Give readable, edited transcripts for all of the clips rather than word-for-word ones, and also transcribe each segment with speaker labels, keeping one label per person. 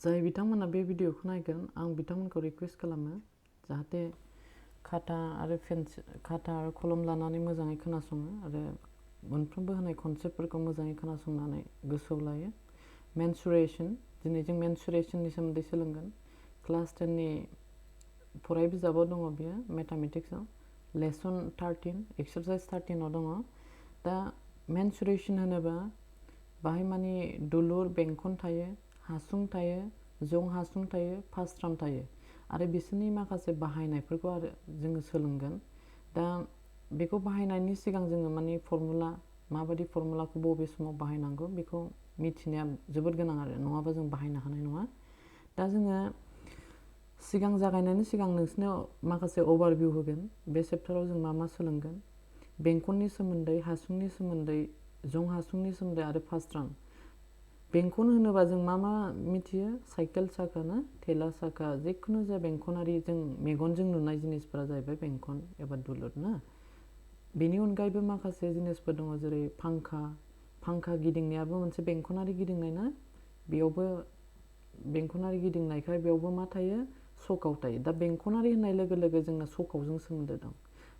Speaker 1: जाय बिथांमोना बे भिडिअखौ नायगोन आं बिथांमोनखौ रिक्वेस्ट खालामो जाहाथे खाथा आरो कलम लानानै मोजाङै खोनासङो आरो मोनफ्रोमबो होनाय कनसेप्टफोरखौ मोजाङै खोनासंनानै गोसोआव लायो। मेनसुरेशन, दिनै जों मेनसुरेशननि सोमोन्दै सोलोंगोन। क्लास 10 नि फराय बिजाबाव दङ बियो मेथामेटिक्सआव लेसन 13 एक्सारसाइज 13 आव दङ। दा मेनसुरेशन होनोबा बाहाय माने दुलुर बेंखन थायो, हासुं थायो, जं हासुं थायो, फास्राम थायो आरो बिसोरनि माखासे बाहायनायफोरखौ आरो जोङो सोलोंगोन। दा बेखौ बाहायनायनि सिगां जोङो माने फर्मुला माबायदि फर्मुलाखौ बबे समाव बाहायनांगौ बेखौ मिथिनाया जोबोद गोनां आरो नङाबा जों बाहायनो हानाय नङा। दा जोङो सिगां जागायनायनि सिगां नोंसोरनो माखासे ओभारभिउ होगोन। बे चेप्टाराव जों मा मा सोलोंगोन, बेंखननि सोमोन्दै, हासुंनि सोमोन्दै, जं हासुंनि सोमोन्दै आरो फास्राम। बेंखन होनोबा जों मा मिथियो, साइकेल साखा ना, थेला साखा, जिखुनु जाया बेंखनारि जों मेगनजों नुनाय जिनिसफोरा जाहैबाय बेंखन एबा दुलुर ना। बेनि अनगायैबो माखासे जिनिसफोर दङ जेरै फांखा गिदिंनायाबो मोनसे बेंखनारि गिदिंनाय ना, बेयावबो बेंखनारि गिदिंनायखाय बेयावबो मा थायो, सकाव थायो। दा बेंखनारि होननाय लोगो लोगो जोंना सकावजों सोमोन्दो दं।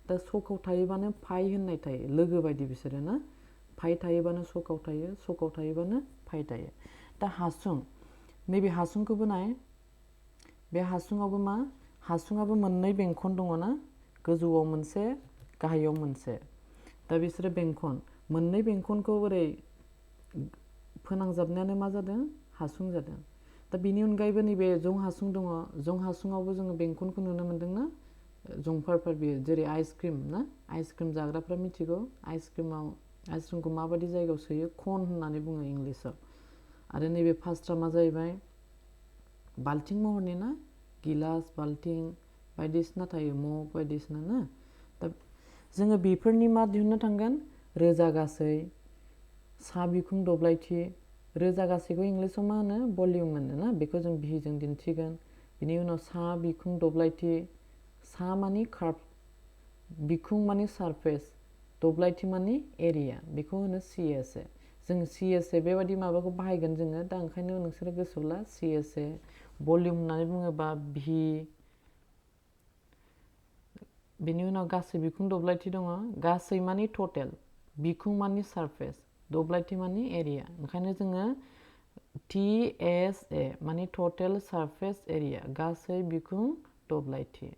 Speaker 1: दा सकाव थायोबानो फाइ होननाय थायो, लोगो बायदि बिसोरो ना। फाइ थायोबानो सकाव थायो, सकाव थायोबानो फाइ थायो। दा हासुं, नैबे हासुंखौबो नाय, बे हासुङावबो मा, हासुङाबो मोननै बेंखन दङ ना, गोजौआव मोनसे गाहायाव मोनसे। दा बिसोरो बेंखन, मोननै बेंखनखौ ओरै फोनांजाबनायानो मा जादों, हासुं जादों। दा बिनि अनगायैबो नैबे जं हासुं दङ, जं हासुङावबो जोङो बेंखनखौ नुनो मोन्दों ना, जंफारफोर बियो जेरै आइसक्रिम ना, आइसक्रिम जाग्राफ्रा मिथिगौ आइसक्रिमखौ माबायदि जायगायाव सोयो, कन होननानै बुङो इंलिसाव। आरो नैबे फास्रामा जाहैबाय बाल्थिं महरनि ना, गिलास बाल्थिं बायदिसिना थायो, मग बायदिसिना ना। दा जोङो बेफोरनि मा दिहुननो थांगोन, रोजा गासै, सा बिखुं दब्लायथि। रोजा गासैखौ इंलिसाव मा होनो, भलिउम होनो ना, बेखौ जों बिहिजों दिन्थिगोन। बिनि उनाव सा बिखुं दब्लायथि, सा मानि कार्भ, बिखुं मानि सारफेस, दब्लायथि मानि एरिया, बेखौ होनो CSA। जों CSA बेबायदि माबाखौ बाहायगोन जोङो, दा ओंखायनो नोंसोरो गोसोआव ला CSA। भलिउम होननानै बुङोबा भि, बेनि उनाव गासै बिखुं दब्लायथि दङ, गासै मानि टटेल, बिखुं मानि सारफेस, दब्लायथि मानि एरिया। ओंखायनो जोङो TSA मानि टटेल सारफेस एरिया, गासै बिखुं दब्लायथि।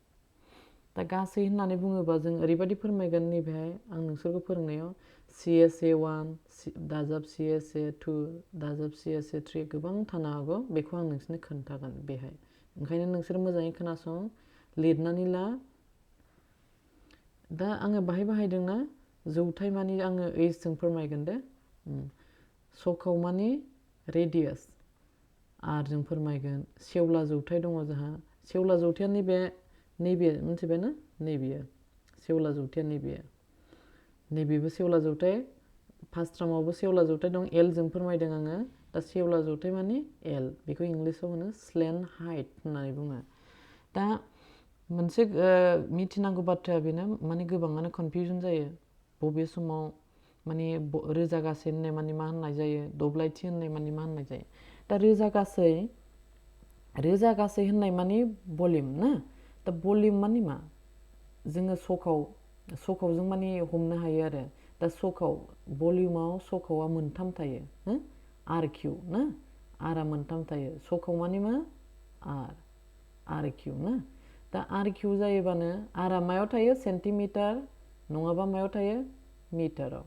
Speaker 1: दा गासै होननानै बुङोबा जों ओरैबायदि फोरमायगोन, नैबेहाय आं नोंसोरखौ फोरोंनायाव CSA 1 दाजाब CSA 2 दाजाब CSA 3 गोबां थानो हागौ, बेखौ आं नोंसोरनो खोन्थागोन बेहाय। ओंखायनो नोंसोर मोजाङै खोनासं, लिरनानै ला। दा आङो बाहाय बाहायदोंना, जौथाइ मानि आङो ओइसजों फोरमायगोन दे। सकाव मानि रेडियास, आरजों फोरमायगोन। सेवला जौथाइ दङ जोंहा, सेवला जौथाया नैबे मिथिबाय ना, नैबेयो सेवला जौथाया, नैबेबो सेवला जौथाइ। फास्रामावबो सेवला जौथाइ दं, एलजों फोरमायदों आङो। दा सेवला जौथाइ मानि एल, बेखौ इंलिसाव होनो स्लेन्ट हाइट होननानै बुङो। दा मोनसे मिथिनांगौ बाथ्राया बेनो, माने गोबाङानो कनफिउजन जायो, बबे समाव माने रोजा गासै होननाय माने मा होननाय जायो, दब्लायथि होननाय माने मा होननाय जायो। दा रोजा गासै होननाय माने भलिउम ना। दा भलिउम माने मा, जोङो सकावजों माने हमनो हायो आरो। दा सकाव, भलिउमाव सकावा मोनथाम थायो, आर किउ ना, आरआ मोनथाम थायो। सकाव माने मा, आर किउ ना। दा आर किउ जायोबानो आरआ मायाव थायो, सेन्टिमिटार नङाबा मायाव थायो, मिटाराव।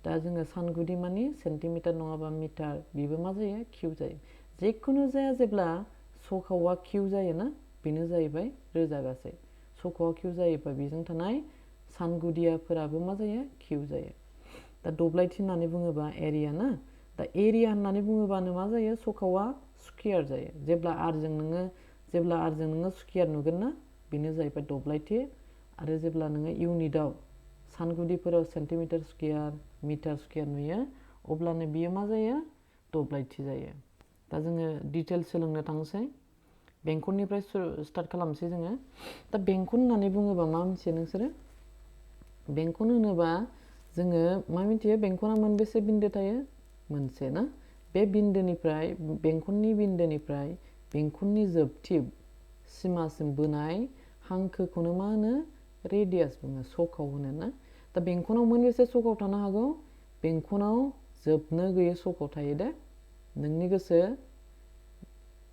Speaker 1: दा जोङो सानगुदि मानि सेन्टिमिटार नङाबा मिटार, बेबो मा जायो, किउ जायो। जिखुनु जाया जेब्ला सकावा किउ जायोना, बेनो जाहैबाय रोजा गासै। सकावा किउ जायोबा बेजों थानाय सानगुदियाफोराबो मा जायो, किउ जायो। दा दब्लायथि होननानै बुङोबा एरिया ना। दा एरिया होननानै बुङोबानो मा जायो, सकावा स्कुयार जायो। जेब्ला आरजों नोङो स्कुयार नुगोन ना, बेनो जाहैबाय दब्लायथि। आरो जेब्ला नोङो इउनिटआव सानगुदिफोराव सेन्टिमिटार स्कुयार, मिटार स्कुयार नुयो, अब्लानो बियो मा जायो, दब्लायथि जायो। दा जोङो डिटेल सोलोंनो थांसै, बेंखननिफ्राय स्टार्ट खालामसै जोङो। दा बेंखन होननानै बुङोबा मा मिथियो नोंसोरो, बेंखन होनोबा जोङो मा मिथियो, बेंखना मोनबेसे बिन्दो थायो, मोनसे ना। बे बिन्दोनिफ्राय, बेंखननि बिन्दोनिफ्राय बेंखननि जोबथि सिमासिम बोनाय हांखोखौनो मा होनो रेडियास बुङो सखाव होनो ना दा बेंखनाव मोनबेसे सखाव थानो हागौ बेंखनाव जोबनो गैयै सखाव थायो दे नोंनि गोसो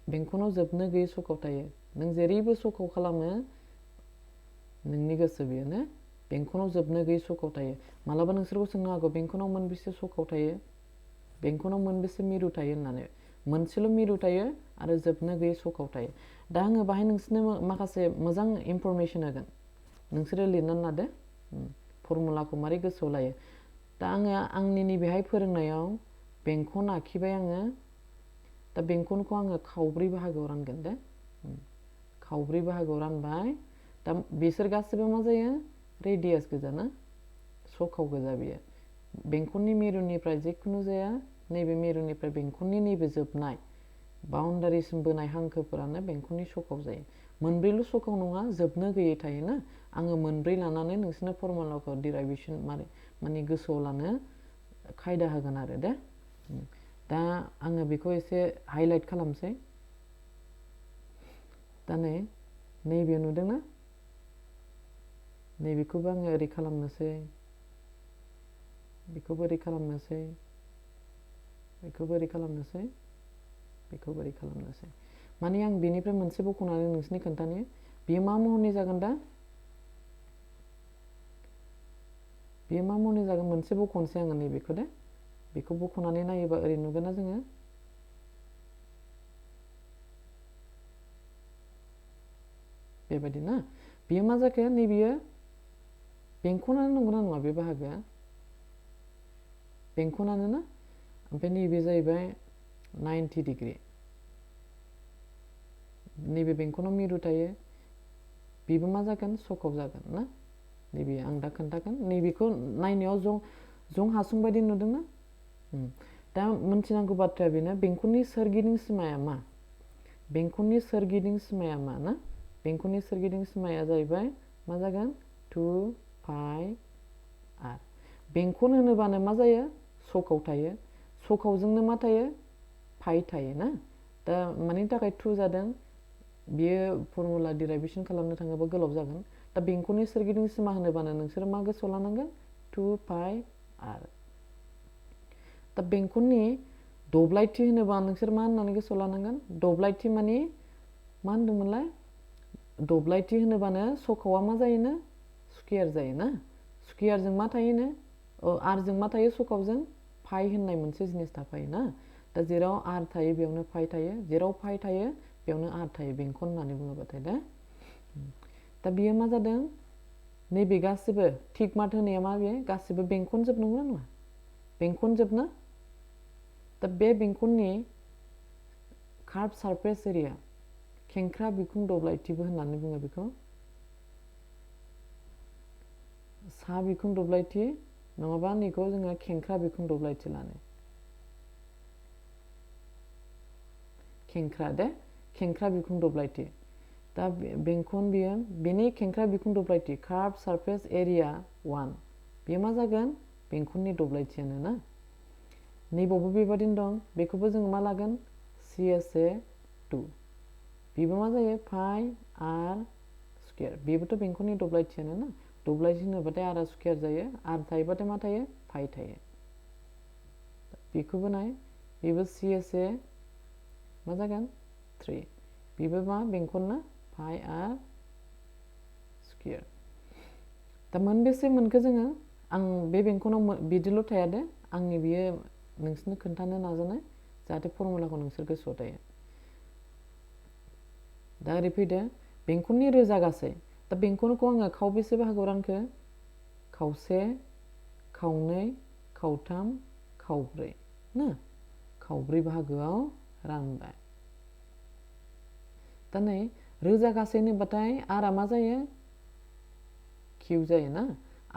Speaker 1: बेंखनाव जोबनो गैयै सखाव थायो नों जेरैबो सखाव खालामो नोंनि गोसो बियो ना बेंखनाव जोबनो गैयै सखाव थायो मालाबा नोंसोरखौ सोंनो हागौ बेंखनाव मोनबेसे सखाव थायो बेंखनाव मोनबेसे मिरु थायो होननानै मोनसेल' मिरु थायो आरो जोबनो गैयै सखाव थायो दा आङो बाहाय नोंसोरनो माखासे मोजां इनफरमेसन होगोन नोंसोरो लिरनानै लादो फर्मुलाखौ मारै गोसोआव लायो दा आङो आंनि नैबेहाय फोरोंनायाव बेंखन आखिबाय आङो दा बेंखनखौ आङो खावब्रै बाहागोआव रानगोन दे खावब्रै बाहागोआव रानबाय दा बिसोर गासिबो मा जायो रेडियास गोजा ना सखाव गोजा बियो बेंखननि मिरुनिफ्राय जिखुनु जाया नैबे मिरुनिफ्राय बेंखननि नैबे जोबनाय बाउन्डारिसिम बोनाय हांखोफोरानो बेंखननि सखाव जायो मोनब्रैल' सखाव नङा जोबनो गैयै थायोना आङो मोनब्रै लानानै नोंसोरनो फर्मुलाखौ डिराइभेसन माने गोसोआव लानो खायदा होगोन आरो दे दा आङो बेखौ एसे हाइलाइट खालामसै दा नैबे नुदोंना नैबेखौबो आङो ओरै खालामनोसै बेखौबो ओरै खालामनोसै बेखौबो ओरै खालामनोसै बेखौबो ओरै खालामनोसै माने आं बेनिफ्राय मोनसे बख'नानै नोंसोरनि खोन्थानि बेयो मा महरनि जागोन दा बेयो मा महरनि जागोन मोनसे बख'नोसै आङो नैबेखौ दे बेखौ बख'नानै नायोबा ओरै नुगोन ना जोङो बेबायदि ना बेयो मा जाखो नैबेयो बेंखनानो नंगौना नङा बे बाहागोआ बेंखनानो ना ओमफ्राय नैबे जाहैबाय 90 डिग्री नैबे बेंखनाव मिरु थायो बेबो मा जागोन सखाव जागोन ना नैबे आं दा खोन्थागोन नैबेखौ नायनायाव जं हासुं बायदि नुदोंना दा मोनथिनांगौ बाथ्राया बेनो बेंखननि सोरगिदिं सिमाया मा बेंखननि सोरगिदिं सिमाया मा ना बेंखननि सोरगिदिं सिमाया जाहैबाय मा जागोन 2 पाइ आर बेंखन होनोबानो मा जायो सखाव थायो सखावजोंनो मा थायो पाइ थायो ना दा मानि थाखाय 2 जादों बियो फर्मुला डिराइभेसन खालामनो थाङोबा गोलाव जागोन दा बेंखननि सोरगिदिं सिमा होनोबानो नोंसोरो मा गोसोआव लानांगोन 2 पाइ आर दा बेंखननि दब्लायथि होनोबा नोंसोर मा होननानै गोसोआव लानांगोन दब्लायथि माने मा होनदोंमोनलाय दब्लायथि होनोबानो सखावा मा जायोनो स्कुवेर जायोना स्कुवेरजों मा थायोनो आरजों मा थायो सखावजों पाइ होननाय मोनसे जिनिस थाफायोना दा जेराव आर थायो बेयावनो पाइ थायो जेराव पाइ थायो बेयावनो आर थायो बेंखन होननानै बुङोबाथाय दा बियो मा जादों नैबे गासिबो थिक मार्क होनाया मा बे गासिबो बेंखन जोब नंगौना नङा बेंखन जोब ना दा बे बेंखननि कार्भ सारफेस एरिया खेंख्रा बिखुं दब्लायथिबो होननानै बुङो बेखौ सा बिखुं दब्लायथि नङाबा नैखौ जोङो खेंख्रा बिखुं दब्लायथि लानो खेंख्रा दे खेंख्रा बिखुं दब्लायथि दा बेंखन बियो बेनि खेंख्रा बिखुं दब्लायथि कार्भ सारफेस एरिया 1 बेयो मा जागोन बेंखननि दब्लायथियानो ना नैबावबो बेबादिनो दं बेखौबो जोङो मा लागोन CSA 2 बेबो मा जायो पाइ आर स्कुवेर बेबोथ' बेंखननि दब्लायथियानो ना दब्लायथि होनोबाथाय आर स्कुवेर जायो आर थायोबाथाय मा थायो पाइ थायो बेखौबो नाय बेबो CSA मा जागोन 3 बेबो मा बेंखन ना पाइ आर स्कुवेर दा मोनबेसे मोनखो जोङो आं बे बेंखनाव बिदिल' थाया दे आंनि बियो नोंसोरनो खोन्थानो नाजानाय जाहाथे फर्मुलाखौ नोंसोर गोसोआव थायो दा ओरै फैदो बेंखननि रोजा गासै दा बेंखनखौ आङो खावबेसे बाहागोआव रानखो खावसे खावनै खावथाम खावब्रै ना खावब्रै बाहागोआव रानबाय दा नै रोजा गासै होनोबाथाय आरआ मा जायो किउ जायो ना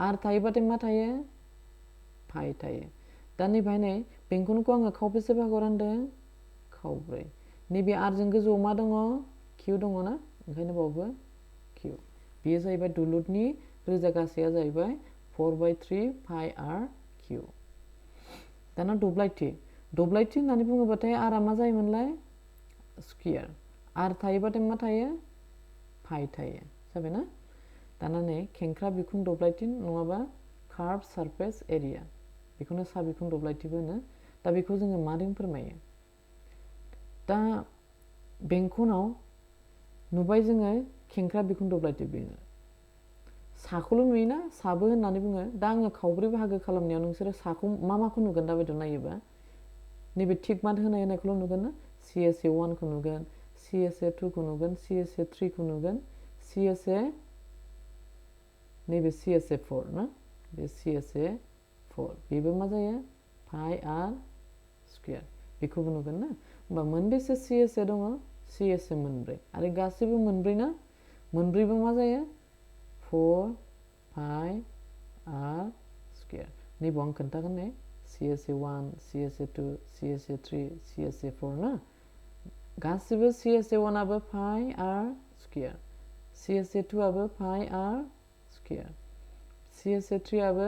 Speaker 1: आर थायोबाथाय मा थायो पाइ थायो दा नैबेहाय नै बेंखनखौ आङो खावबेसे बाहागोआव रानदों खावब्रै नैबे आरजों गोजौआव मा दङ किउ दङ ना ओंखायनो बावबो किउ बेयो जाहैबाय दुलुरनि रोजा गासैया जाहैबाय 4/3 पाइ आर किउ दाना दब्लायथि होननानै बुङोबाथाय आरआ मा जायोमोनलाय स्कुवेर आर थायोबाथाय मा थायो पाइ थायो जाबायना दाना नै खेंख्रा बिखुं दब्लायथि नङाबा कार्भ सारफेस एरिया बेखौनो सा बिखुं दब्लायथिबो होनो दा बेखौ जोङो मारै फोरमायो दा बेंखनाव नुबाय जोङो खेंख्रा बिखुं दब्लायथि बेनो साखौल' नुयोना साबो होननानै बुङो दा आङो खावब्रै बाहागो खालामनायाव नोंसोरो साखौ माखौ नुगोन दा बायदियाव नायोबा नैबे टिक मार्क होनायखौल' नुगोन ना CSA 1 खौ नुगोन CSA 2 खौ नुगोन CSA 3 खौ नुगोन CSA नैबे CSA 4 ना बे CSA 4 बेबो मा जायो पाइ आर स्क्वायर बेखौबो नुगोन ना होमबा मोनबेसे CSA दङ CSA मोनब्रै आरो गासैबो मोनब्रै ना मोनब्रैबो मा जायो 4 पाइ आर स्क्वायर नैबाव आं खोन्थागोन ने CSA 1 CSA 2 CSA 3 CSA 4 ना गासैबो CSA 1 आबो पाइ आर स्क्वायर CSA 2 आबो पाइ आर स्क्वायर CSA 3 आबो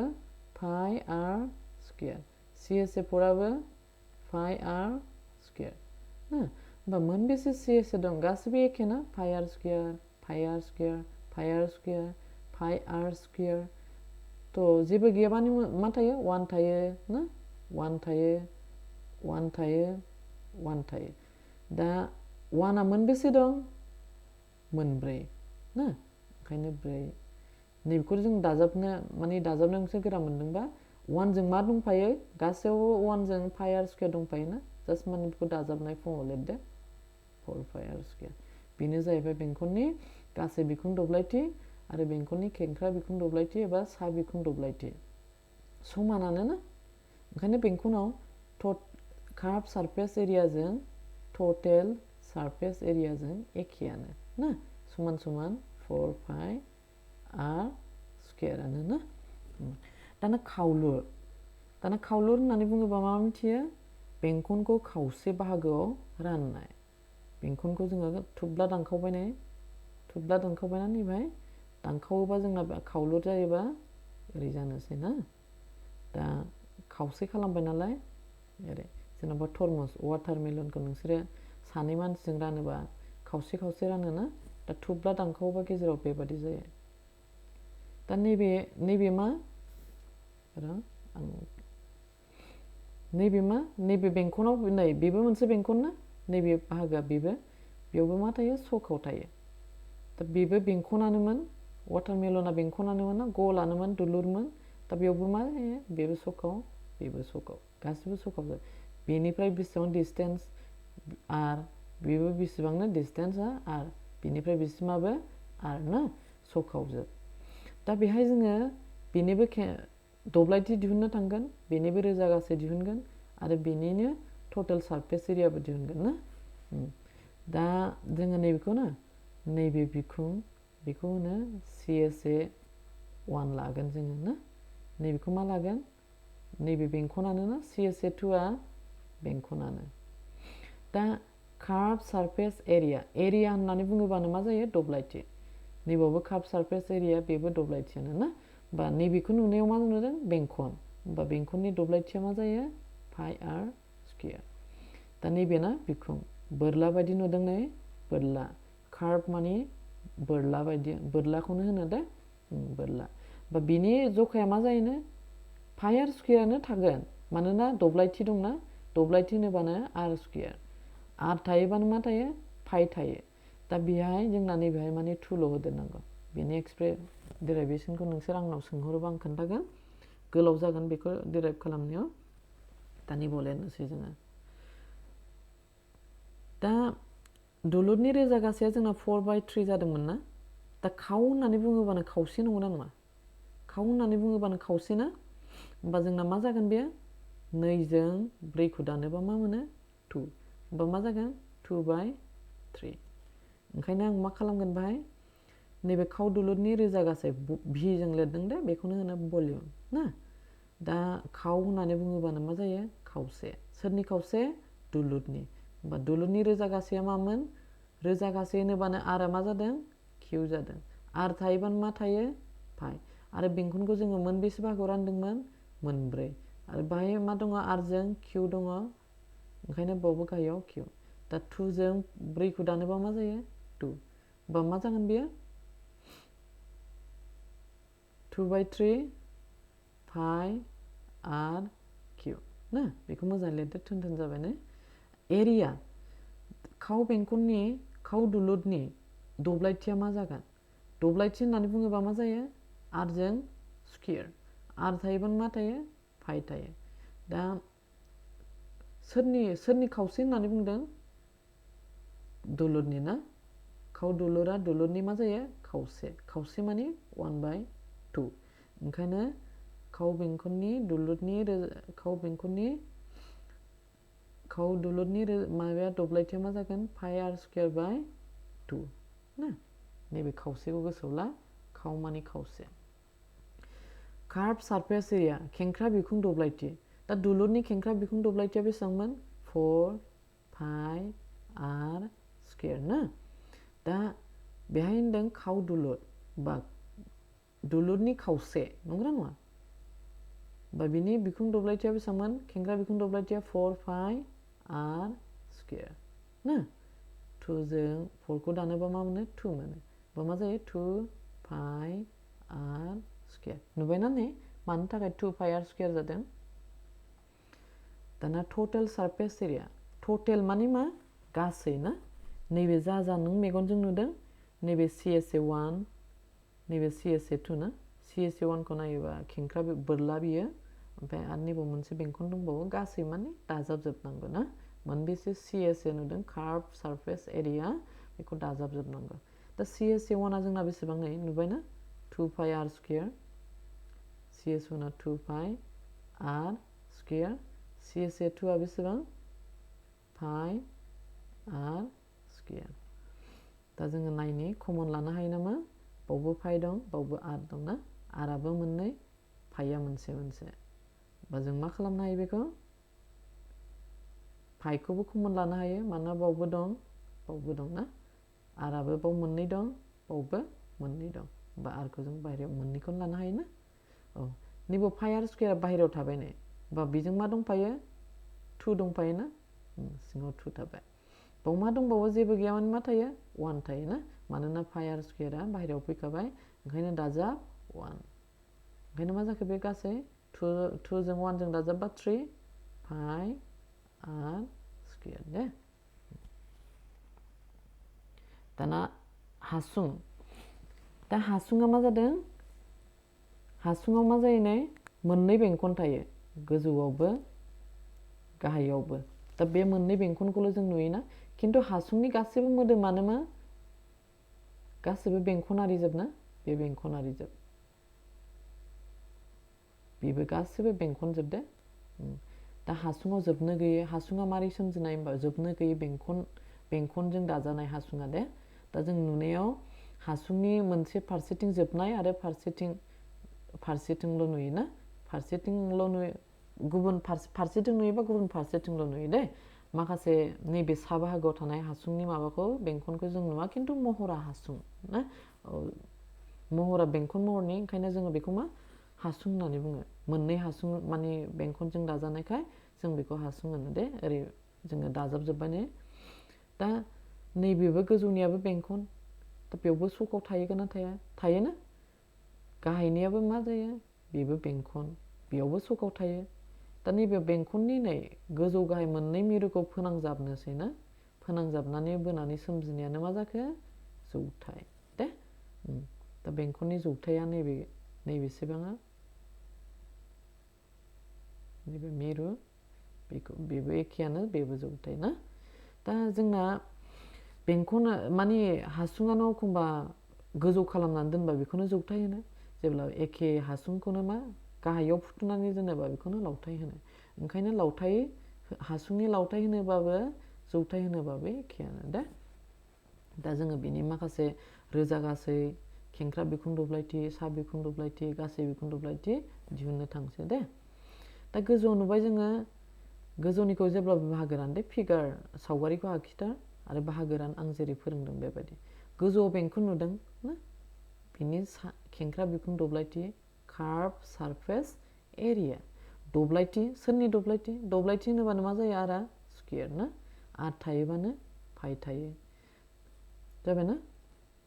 Speaker 1: पाइ आर स्क्वायर CSA 4 आबो पाइ आर स्क्वायर ना होमबा मोनबेसे CSA दं गासैबो एखे ना पाइ आर स्क्वायर पाइ आर स्क्वायर पाइ आर स्क्वायर पाइ आर स्क्वायर थ' जेबो गैयाबानो मा थायो 1 थायो ना 1 थायो 1 थायो 1 थायो दा 1 आ मोनबेसे दं मोनब्रै ना ओंखायनो 4 नैबेखौ जों दाजाबनो नोंसोर गोरा मोनदोंबा 1 जों मा दंफायो गासैयावबो 1 जों पाइ आर स्क्वायर दंफायो ना जास्ट माने बेखौ दाजाबनाय फर्माव लिरदो 4 पाइ आर स्क्वायर बेनो जाहैबाय बेंखननि गासै बिखुं दब्लायथि आरो बेंखननि खेंख्रा बिखुं दब्लायथि एबा सा बिखुं दब्लायथि समानानो ना ओंखायनो बेंखनाव कार्भ सारफेस एरियाजों टटेल सारफेस एरियाजों एखेयानो ना समान समान 4 पाइ आर स्क्वायरानो ना दाना खावलुर होननानै बुङोबा मा मिथियो बेंखनखौ खावसे बाहागोआव राननाय बेंखनखौ जोङो थुब्ला दानखावबायना नैबाय दानखावोबा जोंना खावलुर जायोबा ओरै जानोसै ना दा खावसे खालामबाय नालाय ओरै जेनेबा तरमुस वाटारमेलनखौ नोंसोरो सानै मानसिजों रानोबा खावसे खावसे रानोना दा थुब्ला दानखावोबा गेजेराव बेबादि जायो दा नैबे मा नैबे बेंखनाव नै बेबो मोनसे बेंखन ना नैबे बाहागोआ बेयावबो मा थायो सकाव थायो दा बेबो बेंखनानोमोन वाटारमेलना बेंखनानोमोन ना गलानोमोन दुलुरमोन दा बेयावबो मा जायो बेबो सकाव गासिबो सकाव जायो बेनिफ्राय बेसेबां डिसटेन्स आर बेबो बेसेबांनो डिसटेन्सआ आर बेनिफ्राय बेसिमाबो आर ना सकावजोब दा बेहाय जोङो बेनिबो दब्लायथि दिहुननो थांगोन बेनिबो रोजा गासै दिहुनगोन आरो बेनिनो टटेल सारफेस एरियाबो दिहुनगोन ना दा जोङो नैबेखौ ना नैबे बिखुं बेखौ होनो CSA 1 लागोन जोङो ना नैबेखौ मा लागोन नैबे बेंखनानो ना CSA 2 आ बेंखनानो दा कार्भ सारफेस एरिया होननानै बुङोबानो मा जायो दब्लायथि नैबावबो कार्भ सारफेस एरिया बेबो दब्लायथियानो ना बा नैबेखौ नुनायाव मा नुदों बेंखन होमबा बेंखननि दब्लायथिया मा जायो पाइ आर स्क्वायर दा नैबेना बिखुं बोरला बायदि नुदों नै बोरला कार्भ माने बोरला बायदि बोरलाखौनो होनो दे बोरला बा बिनि जखाया मा जायोनो पाइ आर स्क्वायरानो थागोन मानोना दब्लायथि दंना दब्लायथि होनोबानो आर स्क्वायर आर थायोबानो मा थायो पाइ थायो दा बेहाय जोंना नैबेहाय माने 2ल' होदेरनांगौ बेनि डेराइभेसनखौ नोंसोर आंनाव सोंहरोबा आं खोन्थागोन गोलाव जागोन बेखौ डेराइभ खालामनायाव दानि बलेनोसै जोङो दा दुलुरनि रोजा गासैया जोंना 4/3 जादोंमोन ना दा खाव होननानै बुङोबानो खावसे नंगौना नङा खाव होननानै बुङोबानो खावसे ना होमबा जोंना मा जागोन बेयो 2 जों 4 खौ दानोबा मा मोनो 2 होमबा मा जागोन 2/3 ओंखायनो आं मा खालामगोन बाहाय नैबे खाव दुलुरनि रोजा गासै V जों लिरदों दे बेखौनो होनो भलिउम ना दा खाव होननानै बुङोबानो मा जायो खावसे सोरनि खावसे दुलुरनि होमबा दुलुरनि रोजा गासैया मामोन रोजा गासै होनोबानो आरआ मा जादों किउ जादों आर थायोबानो मा थायो पाइ आरो बेंखनखौ जोङो मोनबेसे बाहागोआव रानदोंमोन मोनब्रै आरो बाहाय मा दङ आरजों किउ दङ ओंखायनो बावबो गाहायाव किउ दा 2 जों 4 खौ दानोबा मा जायो 2 बा मा जागोन बेयो 2/3 pi r cube ना बेखौ मोजाङै लिरदो थोन जाबाय ने एरिया खाव बेंखननि खाव दुलुरनि दब्लायथिया मा जागोन दब्लायथि होननानै बुङोबा मा जायो r जों स्क्वायर r थायोबा मा थायो पाइ थायो दा सोरनि खावसे होननानै बुंदों दुलुरनि ना खाव दुलुरा दुलुरनि मा जायो खावसे माने 1/2 ओंखायनो खाव बेंखननि माबाया दब्लायथिया मा जागोन पाइ r स्क्वायर बाय 2 ना नैबे खावसेखौ गोसोआव ला खाव माने खावसे कार्भ सारफेस एरिया खेंख्रा बिखुं दब्लायथि दा दुलुरनि खेंख्रा बिखुं दब्लायथिया बेसेबांमोन 4 पाइ r स्क्वायर ना दा बेहाय होनदों खाव दुलुर बा दुलुरनि खावसे नंगौना नङा बा बिनि बिखुं दब्लायथिया बेसेबांमोन खेंख्रा बिखुं दब्लायथिया 4 पाइ r स्क्वायर ना 2 जों 4 खौ दानोबा मा मोनो 2 मोनो बा मा जायो 2 पाइ r स्क्वायर नुबायना ने मानि थाखाय 2 पाइ r स्क्वायर जादों दाना टोटल सारफेस एरिया टोटल माने मा गासै ना नैबे जा नों मेगनजों नुदों नैबे CSA1 नैबे CSA2 ना CSA1 खौ नायोबा खेंख्रा बोरला बियो ओमफ्राय आरो नैबे मोनसे बेंखन दंबावो गासै माने दाजाबजोबनांगौ ना मोनबेसे CSA नुदों कार्भ सारफेस एरिया बेखौ दाजाबजोबनांगौ दा CSA1 आ जोंना बेसेबां नै नुबायना 2 पाइ r स्क्वायर CS1 आ 2 पाइ r स्क्वायर CSA2 आ बेसेबां पाइ r स्क्वायर दा जोङो नायनि कमन लानो हायो नामा बावबो पाइ दं बावबो r दं ना r आबो मोननै पाइया मोनसे बा जों मा खालामनो हायो बेखौ पाइखौबो कमन लानो हायो मानोना बावबो दं ना r आबो बाव मोननै दं बावबो मोननै दं बा r खौ जों बाहेरायाव मोननैखौनो लानो हायो ना औ नैबे पाइ r स्क्वायर बाहेरायाव थाबाय नै बा बेजों मा दंफायो 2 दंफायो ना सिङाव 2 थाबाय बाव मा दंबावो जेबो गैया माने मा थायो 1 थायो ना मानोना पाइ r स्क्वायरआ बाहेरायाव फैखाबाय ओंखायनो दाजाब 1 ओंखायनो मा जाखो बे गासै 2 जों 1 जों दाजाबबा 3 पाइ r स्क्वायर दे दाना हासुं दा हासुङा मा जादों हासुङाव मा जायो नै मोननै बेंखन थायो गोजौआवबो गाहायावबो दा बे मोननै बेंखनखौल' जों नुयोना खिन्थु हासुंनि गासैबो मोदोमानो मा गासैबो बेंखनारि जोब ना बे बेंखनारि जोब बेबो गासैबो बेंखन जोब दे दा हासुङाव जोबनो गैयै हासुङा मारै सोमजिनाय होनबा जोबनो गैयै बेंखनजों दाजानाय हासुङा दे दा जों नुनायाव हासुंनि मोनसे फारसेथिं जोबनाय आरो फारसेथिंल' नुयोना फारसेथिंल' नुयो गुबुन फारसेथिं नुयोबा गुबुन फारसेथिंल' नुयो दे माखासे नैबे सा बाहागोआव थानाय हासुंनि माबाखौ बेंखनखौ जों नुवा खिन्थु महरा हासुं ना महरा बेंखन महरनि ओंखायनो जोङो बेखौ मा हासुं होननानै बुङो मोननै हासुं माने बेंखनजों दाजानायखाय जों बेखौ हासुं होनो दे ओरै जोङो दाजाबजोब्बाय ने दा नैबेबो गोजौनियाबो बेंखन दा बेयावबो सक थायोगोन ना थायोना गाहायनियाबो मा जायो बेबो बेंखन बेयावबो सक थायो दा नैबे बेंखननि नै गोजौ गाहाय मोननै मिरुखौ फोनांजाबनोसै ना फोनांजाबनानै बोनानै सोमजिनायानो मा जाखो जौथाय दे दा बेंखननि जौथाया नैबेसेबाङा नैबे मिरु बेबो एखेयानो बेबो जौथाय ना दा जोंना बेंखन माने हासुङानो एखमबा गोजौ खालामनानै दोनबा बेखौनो जौथाय होनो जेब्ला एखे हासुंखौनो मा गाहायाव फुथुनानै दोनोबा बेखौनो लावथाय होनो ओंखायनो हासुंनि लावथाय होनोबाबो जौथाय होनोबाबो एखेयानो दे दा जोङो बेनि माखासे रोजा गासै खेंख्रा बिखुं दब्लायथि सा बिखुं दब्लायथि गासै बिखुं दब्लायथि दिहुननो थांसै दे दा गोजौआव नुबाय जोङो गोजौनिखौ जेब्लाबो बाहागो रानदे फिगार सावगारिखौ आखिथार आरो बाहागो रान आं जेरै फोरोंदों बेबायदि गोजौआव बेंखन नुदों ना बिनि खेंख्रा बिखुं दब्लायथि कार्भ सारफेस एरिया दब्लायथि सोरनि दब्लायथि होनोबानो मा जायो आरआ स्क्वायर ना आर थायोबानो फाइ थायो जाबायना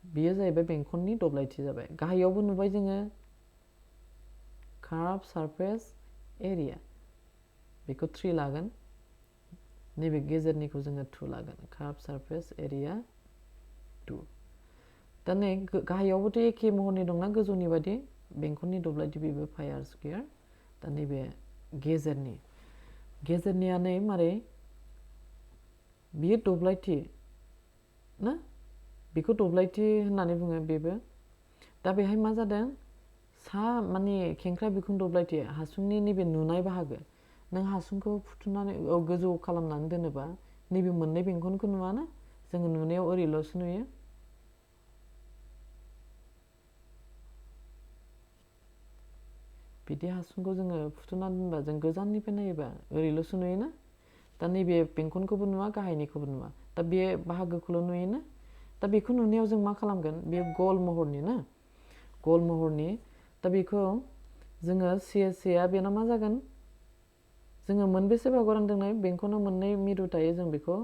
Speaker 1: बेयो जाहैबाय बेंखननि दब्लायथि जाबाय गाहायावबो नुबाय जोङो कर्व सारफेस एरिया बेखौ 3 लागोन नैबे गेजेरनिखौ जोङो 2 लागोन कर्व सारफेस एरिया 2 दा नै गाहायावबोथ' एखे महरनि दंना गोजौनि बायदि बेंखननि दब्लायथि बेबो पाइ आर स्कुवेर दा नैबे गेजेरनिया नै मारै बियो दब्लायथि ना बेखौ दब्लायथि होननानै बुङो बेबो दा बेहाय मा जादों सा माने खेंख्रा बिखुं दब्लायथि हासुंनि नैबे नुनाय बाहागो नों हासुंखौ फुथुनानै गोजौ खालामनानै दोनोबा नैबे मोननै बेंखनखौ नुवाना जोङो नुनायाव ओरैल'सो नुयो बिदि हासुंखौ जोङो फुथुनानै दोनबा जों गोजाननिफ्राय नायोबा ओरैल'सो नुयोना दा नैबे बेंखनखौबो नुवा गाहायनिखौबो नुवा दा बे बाहागोखौल' नुयोना दा बेखौ नुनायाव जों मा खालामगोन बे गल महरनि ना गल महरनि दा बेखौ जोङो CSA आ बेना मा जागोन जोङो मोनबेसे बाहागो रानदोंनो बेंखनाव मोननै मिरु थायो जों बेखौ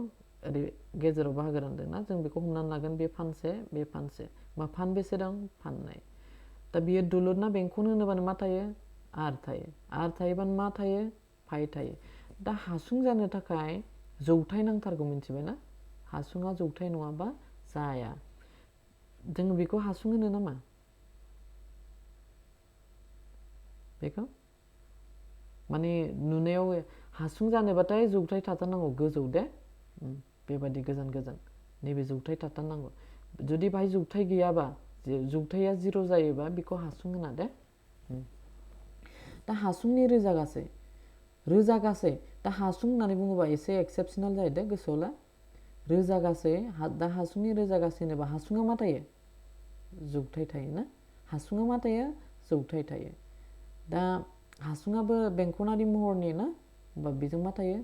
Speaker 1: ओरै गेजेराव बाहागो रानदोंना जों बेखौ हमनानै लागोन बे फानसे मा फानबेसे दं फाननै दा बियो दुलुर ना बेंखन होनोबानो मा थायो आर थायोबानो मा थायो फाइ थायो दा हासुं जानो थाखाय जौथाय नांथारगौ मिथिबायना हासुङा जौथाय नङाबा जाया जों बेखौ हासुं होनो नामा बेखौ माने नुनायाव हासुं जानोबाथाय जौथाय थाथारनांगौ गोजौ दे बेबायदि गोजान नैबे जौथाय थाथारनांगौ जुदि बाहाय जौथाय गैयाबा जौथाया 0 जायोबा बेखौ हासुं होना दे दा हासुंनि रोजा गासै दा हासुं होननानै बुङोबा एसे एक्सेपसनेल जायो दे गोसोआव ला रोजा गासै दा हासुंनि रोजा गासै होनोबा हासुङा मा थायो जौथाय थायो ना हासुङा मा थायो जौथाय थायो दा हासुङाबो बेंखनारि महरनि ना होमबा बेजों मा थायो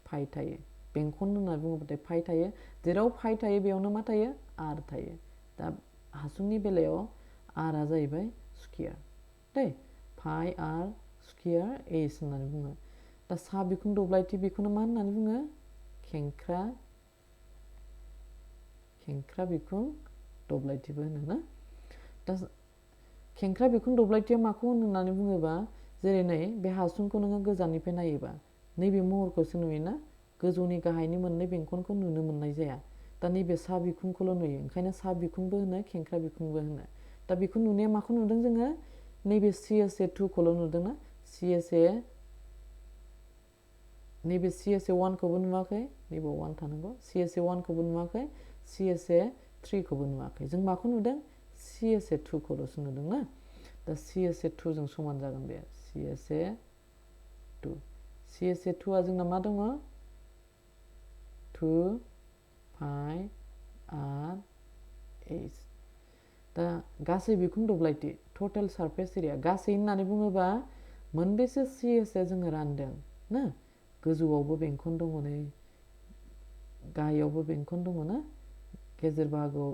Speaker 1: फाइ थायो बेंखन होननानै बुङोबाथाय फाइ थायो जेराव फाइ थायो बेयावनो मा थायो आर थायो दा हासुंनि बेलायाव आरआ जाहैबाय स्कुवेर दे पाइ आर स्कुवेर एस होननानै बुङो दा सा बिखुं दब्लायथि बेखौनो मा होननानै बुङो खेंख्रा बिखुं दब्लायथिबो होनो ना दा खेंख्रा बिखुं दब्लायथिया माखौ होननानै बुङोबा जेरै नै बे हासुंखौ नोङो गोजाननिफ्राय नायोबा नैबे महरखौसो नुयोना गोजौनि गाहायनि मोननै बेंखनखौ नुनो मोननाय जाया दा नैबे सा बिखुंखौल' नुयो ओंखायनो सा बिखुंबो होनो खेंख्रा बिखुंबो होनो दा बेखौ नुनाया माखौ नुदों जोङो नैबे CSA 2 खौल' नुदोंना नैबे CSA 1 खौबो नुवाखै नैबे 1 थानांगौ CSA 1 खौबो नुवाखै CSA 3 खौबो नुवाखै जों माखौ नुदों CSA 2 खौल'सो नुदों ना दा CSA 2 जों समान जागोन बे CSA 2 आ जोंना मा दङ 2 पाइ आर एस दा गासै बिखुं दब्लायथि टटेल सारफेस एरिया गासै होननानै बुङोबा मोनबेसे CSA जोङो रानदों ना गोजौआवबो बेंखन दङ नै गाहायावबो बेंखन दङ ना गेजेर बाहागोआव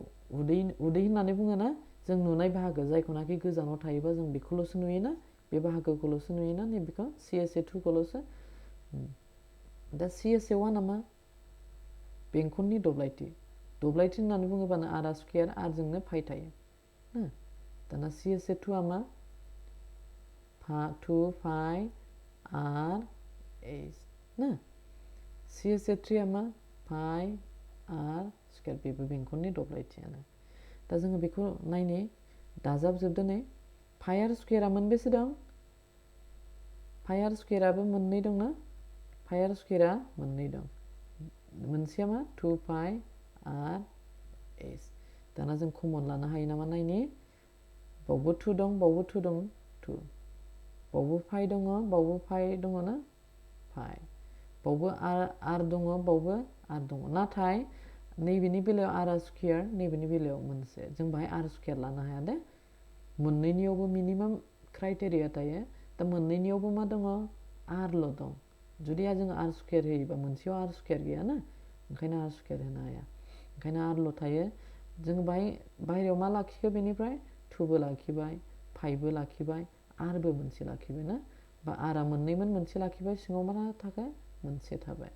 Speaker 1: उदै होननानै बुङोना जों नुनाय बाहागो जायखौनाखि गोजानाव थायोबा जों बेखौल'सो नुयोना बे बाहागोखौल'सो नुयोना नैबेखौ CSA 2 खौल'सो दा CSA 1 आ मा बेंखननि दब्लायथि होननानै बुङोबानो आर स्कुवेर आरजोंनो फाइ थायो दाना CSA 2 आ मा 2 पाइ आर एस ना CSA 3 आ मा पाइ आर स्कुवेर बेबो बेंखननि दब्लायथियानो दा जोङो बेखौ नायनि दाजाबजोबदो नै पाइ आर स्कुवेरा मोनबेसे दं पाइ आर स्कुवेराबो मोननै दंना पाइ आर स्कुवेरा मोननै दं मोनसेया मा 2 पाइ आर एस दाना जों कमन लानो हायो नामा नायनि बावबो 2 दं बावबो 2 दं 2 बावबो पाइ दङ ना पाइ बावबो आर दङ बावबो आर दङ नाथाय नैबेनि बेलायाव आर स्कुवेर नैबेनि बेलायाव मोनसे जों बाहाय आर स्कुवेर लानो हाया दे मोननैनियावबो मिनिमाम क्राइटेरिया थायो दा मोननैनियावबो मा दङ आरल' दं जुदि जों आर स्कुवेर होयोबा मोनसेयाव आर स्कुवेर गैया ना ओंखायनो आर स्कुवेर होनो हाया ओंखायनो आरल' थायो जों बाहेरायाव मा लाखिखो बेनिफ्राय 2बो लाखिबाय पाइबो लाखिबाय आरबो मोनसे लाखिबाय ना बा आरआ मोननैमोन मोनसे लाखिबाय सिङाव मा थाबाय मोनसे थाबाय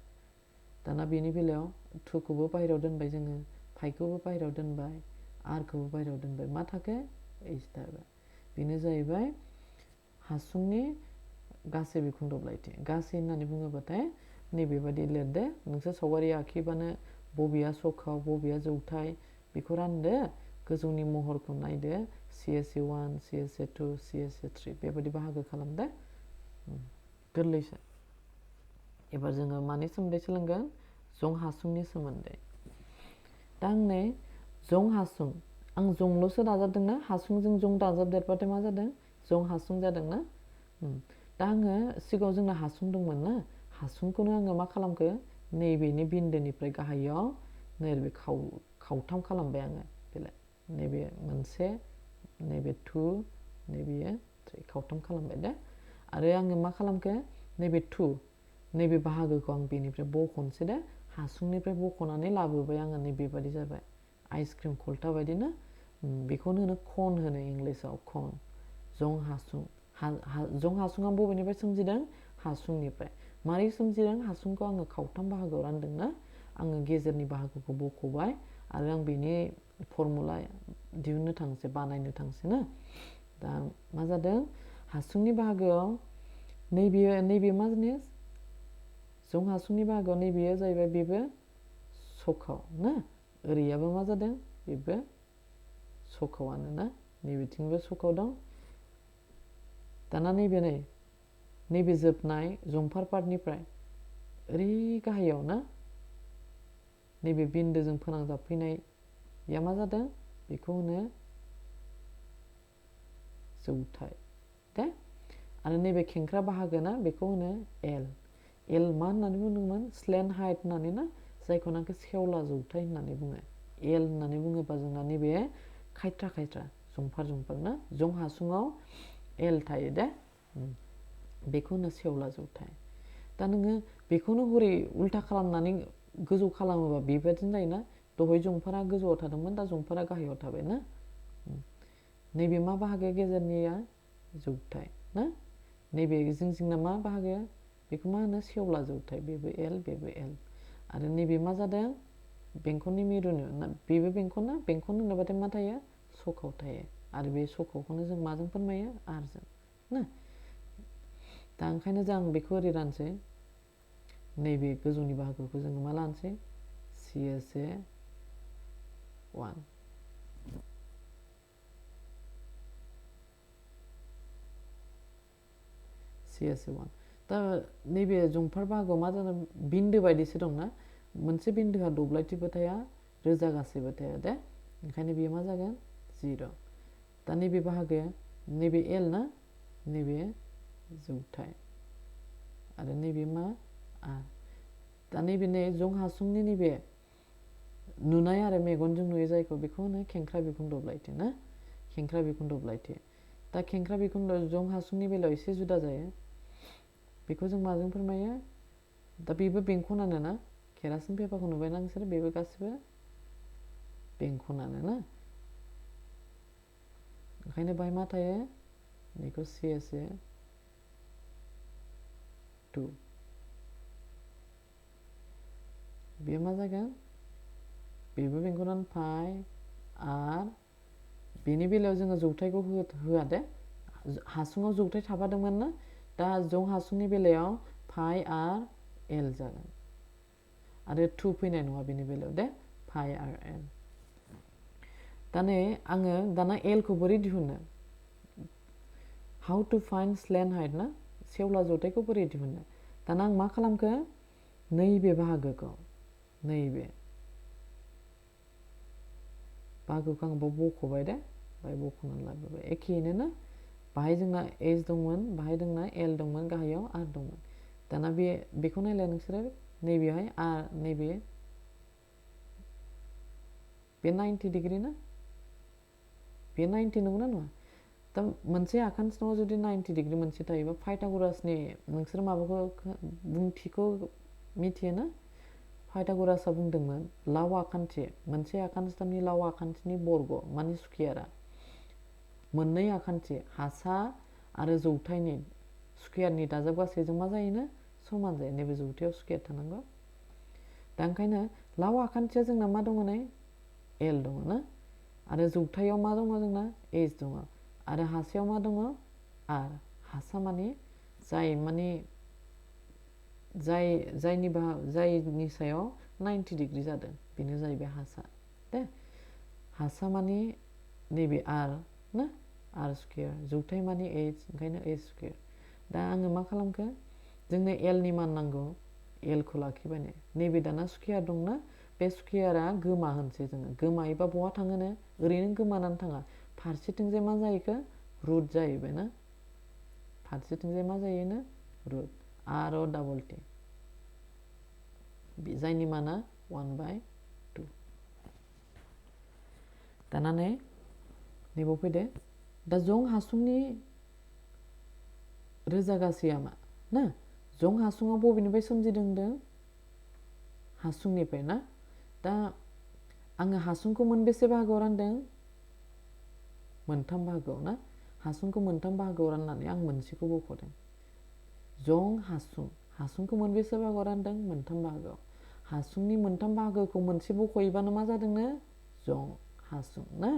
Speaker 1: दाना बेनि बेलायाव टुखौबो बाहेरायाव दोनबाय जोङो, फाइखौबो बाहेरायाव दोनबाय, आरखौबो बाहेरायाव दोनबाय। मा थाखो? एइच थाबाय। बेनो जाहैबाय हासुंनि गासै बिखुं दब्लायथि। गासै होननानै बुङोबाथाय नैबेबादि लिरदो। नोंसोर सावगारि आखिबानो बबेया सखाव, बबेया जौथाय बेखौ रानदो, गोजौनि महरखौ नायदो, CSA1, CSA2, CSA3 बेबायदि बाहागो खालामदो। गोरलैसो। एबार जोङो मानि सोमोन्दै सोलोंगोन? जं हासुंनि सोमोन्दै। दा आं नै जं हासुं, आं जंल'सो दाजाबदोंना, हासुंजों जं दाजाबदेरबाथाय मा जादों? जं हासुं जादोंना? दा आङो सिगाङाव जोंना हासुं दंमोन ना, हासुंखौनो आङो मा खालामखो? नैबेनि बिन्दोनिफ्राय गाहायाव नैबे खावथाम खालामबाय आङो। बेलाय नैबे मोनसे, नैबे 2, नैबेयो 3 खावथाम खालामबाय दे। आरो आङो मा खालामखो? नैबे 2 नैबे बाहागोखौ आं बेनिफ्राय बख'नोसै दे। हासुंनिफ्राय बख'नानै लाबोबाय आङो, नैबेबादि जाबाय। आइसक्रिम खल्था बायदिनो, बेखौनो होनो खन होनो इंलिसाव, खन। जं हासुं। जं हासुङा बबेनिफ्राय सोमजिदों? हासुंनिफ्राय। मारै सोमजिदों? हासुंखौ आङो खावथाम बाहागोआव रानदोंना, आङो गेजेरनि बाहागोखौ बख'बाय आरो आं बेनि फर्मुला दिहुननो थांसै, बानायनो थांसै ना। दा मा जादों? हासुंनि बाहागोआव नैबे मा जिनिस? जं हासुंनि बाहागोआव नैबेयो जाहैबाय, बेबो सखाव ना। ओरैयाबो मा जादों? बेबो सखावानो ना। नैबेथिंबो सखाव दं। दाना नैबे जोबनाय जंफार पार्टनिफ्राय ओरै गाहायाव ना, नैबे बिन्दोजों फोनांजाबफैनाया मा जादों? बेखौ होनो जौथाय दे। आरो नैबे खेंख्रा बाहागो ना, बेखौ होनो एल। एल मा होननानै बुंदोंमोन? स्लेन्ट हाइट होननानै ना, जायखौनाखि सेवला जौथाय होननानै बुङो। एल होननानै बुङोबा जोंना नैबे खायथ्रा जंफार ना, जं हासुङाव एल थायो दे। बेखौ होनो सेवला जौथाय। दा नोङो बेखौनो हरै उल्था खालामनानै गोजौ खालामोबा बेबायदिनो जायोना। दहाय जंफारा गोजौआव थादोंमोन, दा जंफारा गाहायाव थाबाय ना। नैबे मा बाहागो गेजेरनिया? जौथाय ना। नैबे जिंना मा बाहागो? बेखौ मा होनो? सेवला जौथाय। बेबो एल, बेबो एल। आरो नैबे मा जादों? बेंखननि मिरुनो ना, बेबो बेंखन ना। बेंखन होनोबाथाय मा थायो? सखाव थायो। आरो बे सखावखौनो जों माजों फोरमायो? आरजों ना। दा ओंखायनो आं बेखौ ओरै रानसै। नैबे गोजौनि बाहागोखौ जोङो मा लानोसै? CSA1। CSA1। दा नैबे जंफार बाहागोआव मा जादों? बिन्दो बायदिसो दंना। मोनसे बिन्दोआ दब्लायथिबो थाया, रोजा गासैबो थाया दे। ओंखायनो बेयो मा जागोन? 0। दा नैबे बाहागो, नैबे एल ना, नैबे जौथाय। आरो नैबे मा? आर। दा नैबे जं हासुंनि नैबे नुनाय आरो मेगनजों नुयो जायखौ, बेखौ होनो खेंख्रा बिखुं दब्लायथि ना। खेंख्रा बिखुं दब्लायथि। दा खेंख्रा बिखुं जं हासुंनि बेलायाव एसे जुदा जायो। बेखौ जों माजों फोरमायो? दा बेबो बेंखनानो ना। केरासिन पेपारखौ नुबायना नोंसोर? बेबो गासिबो बेंखनानो ना। ओंखायनो बाहाय मा थायो? बेखौ CSA2। बेयो मा जागोन? बेबो बेंखनानो फाइ आर। बेनि बेलायाव जोङो जौथायखौ होआ दे। हासुङाव जौथाय थाफादोंमोन ना। दा जं हासुंनि बेलायाव फाइ आर एल जागोन। आरो 2 फैनाय नङा बेनि बेलायाव दे। फाइ आर एल। दा नै आङो दाना एलखौ बोरै दिहुनो? हाउ टु फाइन्ड स्लेन्ट हाइट ना, सेवला जौथायखौ बोरै दिहुनो? दाना आं मा खालामखो? नैबे बाहागोखौ, नैबे बाहागोखौ आं बख'बाय दे। बाहाय बख'नानै लाबोबाय। एखेयैनो ना। बाहाय जोंना एच दंमोन, बाहाय जोंना एल दंमोन, गाहायाव आर दंमोन। दाना बेखौ नायलाय नोंसोरो। नैबेहाय आर, नैबे 90 डिग्री ना। बे 90 नंगौना नङा? दा मोनसे आखान्थिनाव जुदि 90 डिग्री मोनसे थायोबा, पाइथागरासनि नोंसोर माबाखौ बुंथिखौ मिथियो ना? पाइथागरासआ बुंदोंमोन लाव आखान्थि, मोनसे आखान्थिनि लाव आखान्थिनि बर्ग माने स्कुयारा मोननै आखान्थि हासा आरो जौथायनि स्कुयारनि दाजाब गासैजों मा जायोनो? समान जायो। नैबे जौथायाव स्कुयार थानांगौ। दा ओंखायनो लाव आखान्थिया जोंना मा दङ नै एल दङ ना आरो जौथायाव मा दङ जोंना एच दङ आरो हासायाव मा दङ आर हासा माने जाय माने जायनि सायाव 90 डिग्री जादों बेनो जाहैबाय हासा दे हासा माने नैबे आर ना आर स्क्वायर जौथाय माने एच ओंखायनो एच स्क्वायर दा आङो मा खालामखो जोंनो एल नि मान नांगौ एल खौ लाखिबाय नैबे दाना स्क्वायर दंना बे स्क्वायरा गोमा होनसै जोङो गोमायोबा बहा थाङोनो ओरैनो गोमानानै थाङा फारसेथिंजाय मा जाहैखो रुट जाहैबाय ना फारसेथिंजाय मा जायोनो root R a double T जायनि माना 1/2 दाना नैबाव फैदो दा जं हासुंनि रोजा गासैया मा ना जं हासुङा बबेनिफ्राय सोमजिदों होनदों हासुंनिफ्राय ना दा आङो हासुंखौ मोनबेसे बाहागोआव रानदों मोनथाम बाहागोआव ना हासुंखौ मोनथाम बाहागोआव राननानै आं मोनसेखौ बख'दों जं हासुंखौ मोनबेसे बाहागोआव रानदों मोनथाम बाहागोआव हासुंनि मोनथाम बाहागोखौ मोनसे बख'योबानो मा जादोंनो जं हासुं ना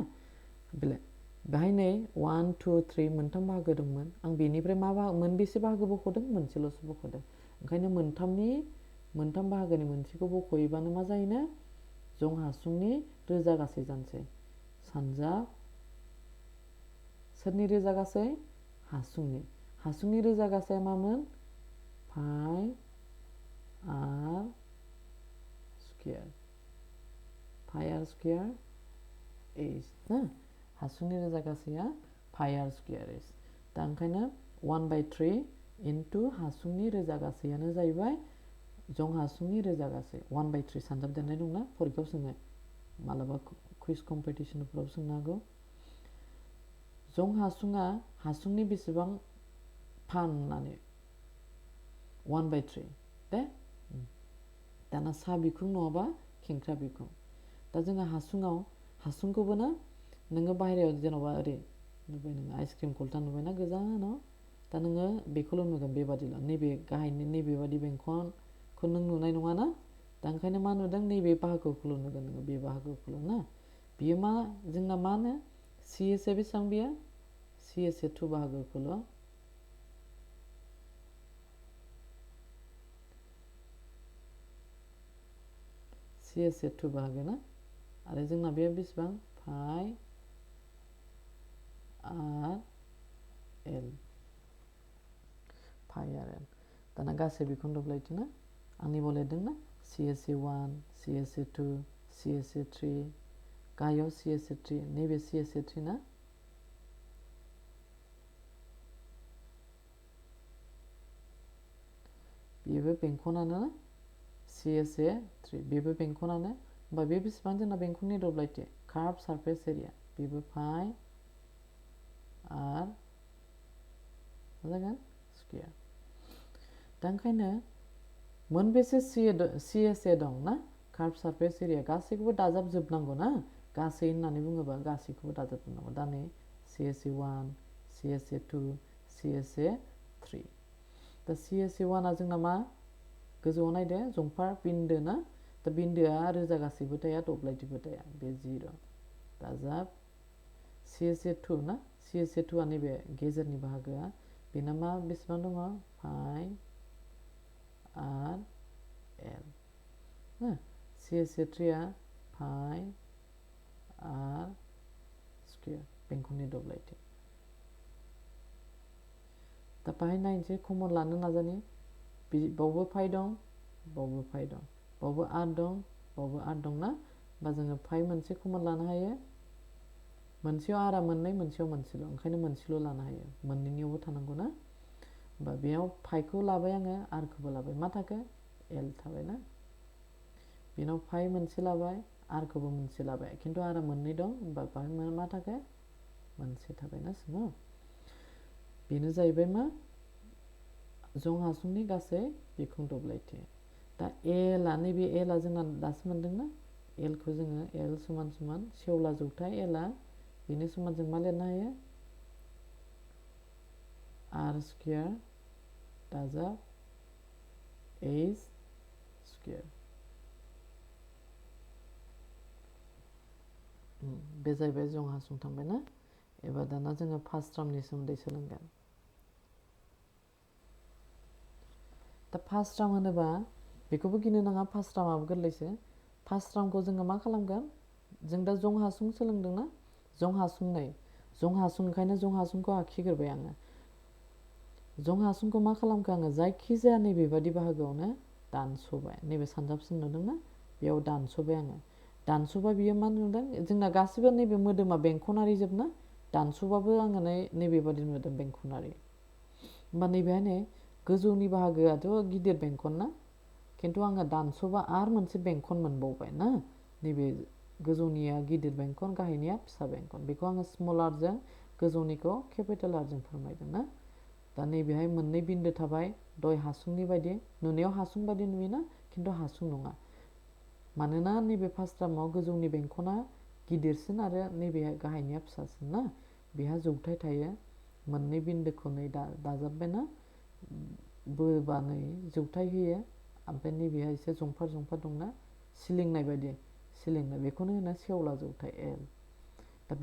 Speaker 1: बेहाय नै 1 2 3 मोनथाम बाहागो दंमोन आं बेनिफ्राय मोनबेसे बाहागो बख'दों मोनसेल'सो बख'दों ओंखायनो मोनथाम बाहागोनि मोनसेखौ बख'योबानो मा जायोनो जं हासुंनि रोजा गासै जानोसै सानजा सोरनि रोजा गासै हासुंनि रोजा गासैया मामोन पाइ आर स्क्वायर एच ना हासुंनि रोजा गासैया पाइ आर स्क्वायर एच दा ओंखायनो 1/3 इनटु हासुंनि रोजा गासैयानो जाहैबाय जं हासुंनि रोजा गासै 1/3 सानजाबदेरनाय दंना फरिखायाव सोङो मालाबा कुइज कम्पिटिसनफोराव सोंनो हागौ जं हासुङा हासुंनि बेसेबां फान होननानै 1/3 दे दाना सा बिखुं नङाबा खेंख्रा बिखुं दा जोंहा हासुंखौबो ना नोङो बाहेरायाव जेन'बा ओरै नुबाय नोङो आइसक्रिम खल्था नुबायना गोजानाव दा नोङो बेखौल' नुगोन बेबादिल' नैबे गाहायनि नैबेबादि बेंखनखौ नों नुनाय नङा ना दा ओंखायनो मा नुदों नैबे बाहागोखौल' नुगोन नोङो बे बाहागोखौल' ना बियो मा जोंना मा होनो CSA बेसेबां बियो CSA 2 बाहागोखौल' CSA 2 बाहागो ना आरो जोंना बे बेसेबां पाइ आर एल दाना गासै बिखुं दब्लायथि ना आंनि लिरदों ना CSA 1 CSA 2 CSA 3 गाहायाव CSA 3 नैबे CSA 3 ना बेबो बेंखनानो ना CSA 3 बेबो बेंखनानो होमबा बे बेसेबां जोंना बेंखननि दब्लायथि कार्भ सारफेस एरिया बेबो पाइ आर मा जागोन स्क्वायर दा ओंखायनो मोनबेसे CSA दं ना कार्भ सारफेस एरिया गासैखौबो दाजाबजोबनांगौ ना गासै होननानै बुङोबा गासैखौबो दाजाबजोबनांगौ दा नै CSA 1 CSA 2 CSA 3 दा CSA 1 आ जोंना मा गोजौआव नायदो जंफार बिन्दो ना दा बिन्दोआ रोजा गासैबो थाया दब्लायथिबो थाया बे 0 दाजाब CSA 2 ना CSA 2 आ नैबे गेजेरनि बाहागोआ बेना मा बेसेबां दङ पाइ आर एल ना CSA 3 आ पाइ आर स्क्वायर बेंखननि दब्लायथि दा बाहाय नायनोसै कमन लानो नाजानि बावबो पाइ दं बावबो पाइ दं बावबो आर दं बावबो आर दं ना होमबा जोङो पाइ मोनसे कमन लानो हायो मोनसेयाव आरआ मोननै मोनसेयाव मोनसेल' ओंखायनो मोनसेल' लानो हायो मोननैनियावबो थानांगौ ना होमबा बेयाव पाइखौ लाबाय आङो आरखौबो लाबाय मा थाखो एल थाबाय ना बेनाव पाइ मोनसे लाबाय आरखौबो मोनसे लाबाय खिन्थु आरआ मोननै दं होमबा बाहाय मा थाखो मोनसे थाबाय ना सिङाव बेनो जाहैबाय मा जं हासुंनि गासै बिखुं दब्लायथि दा एलआ नैबे एलआ जोंना दासो मोनदोंना एलखौ जोङो एल समान समान सेवला जौथाय एलआ बेनो समान जों मा लिरनो हायो आर स्क्वायर दाजाब एच स्क्वायर बे जाहैबाय जं हासुं थांबायना एबार दाना जोङो फार्स्ट टार्मनि सोमोन्दै सोलोंगोन दा फार्स्ट टार्म होनोबा बेखौबो गिनो नाङा फार्स्ट टार्माबो गोरलैसो फार्स्ट टार्मखौ जोङो मा खालामगोन जों दा जं हासुं सोलोंदोंना जं हासुंनाय जं हासुं ओंखायनो जं हासुंखौ आखिग्रोबाय आङो जं हासुंखौ मा खालामखो आङो जायखिजाया नैबेबादि बाहागोआवनो दानस'बाय नैबे सानजाबसिन नुदोंना बेयाव दानस'बाय आङो दानस'बा बियो मा नुदों जोंना गासिबो नैबे मोदोमा बेंखनारि जोबना दानस'बाबो आङो नैबेबादि नुदों बेंखनारि होमबा नैबेहाय नै गोजौनि बाहागोआथ' गिदिर बेंखन ना खिन्थु आङो दानस'बा आरो मोनसे बेंखन मोनबावबाय ना नैबे गोजौनिया गिदिर बेंखन गाहायनिया फिसा बेंखन बेखौ आङो स्मल आरजों गोजौनिखौ केपिटेल आरजों फोरमायदों ना दा नैबेहाय मोननै बिन्दो थाबाय दय हासुंनि बायदि नुनायाव हासुं बायदि नुयोना खिन्थु हासुं नङा मानोना नैबे फार्स्ट टार्माव गोजौनि बेंखना गिदिरसिन आरो नैबे गाहायनिया फिसासिन ना बेहा जौथाय थायो मोननै बिन्दोखौ नै दाजाबबायना बोबानै जौथाय होयो ओमफ्राय नैबेहाय एसे जंफार जंफार दंना सिलिंनाय बायदि सिलिंनाय बेखौनो होनो सेवला जौथाय एल दा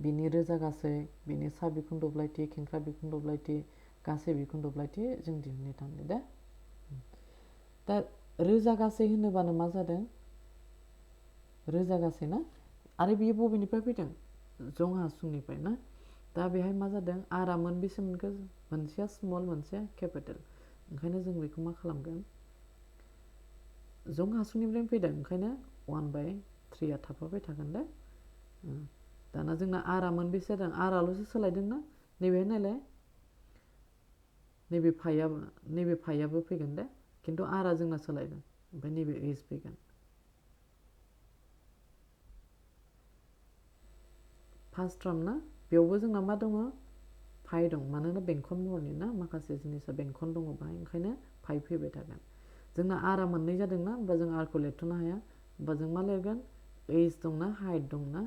Speaker 1: बिनि रोजा गासै बिनि सा बिखुं दब्लायथि खेंख्रा बिखुं दब्लायथि गासै बिखुं दब्लायथि जों दिहुननो थांदो दा रोजा गासै होनोबानो मा जादों रोजा गासै ना आरो बियो बबेनिफ्राय फैदों जं हासुंनिफ्राय ना दा बेहाय मा जादों आरा मोनबेसे मोनखो मोनसेया स्मल मोनसेया केपिटेल ओंखायनो जों बेखौ मा खालामगोन जं हासुंनिफ्रायनो फैदों ओंखायनो 1/3 थाफाबाय थागोन दे दाना जोंना आरा मोनबेसे जादों आराल'सो सोलायदों ना नैबेहाय नायलाय नैबे फाइयाबो फैगोन दे खिन्थु आरा जोंना सोलायदों ओमफ्राय नैबे एस फैगोन फार्स्ट टार्म ना बेयावबो जोंना मा दङ फाइ दं मानोना बेंखन महरनि ना माखासे जिनिसा बेंखन दङ बाहाय ओंखायनो फाइ फैबाय थागोन जोंना आरा मोननै जादोंना होमबा जों आरखौ लिरथ'नो हाया होमबा जों मा लिरगोन एस दंना हाइट दंना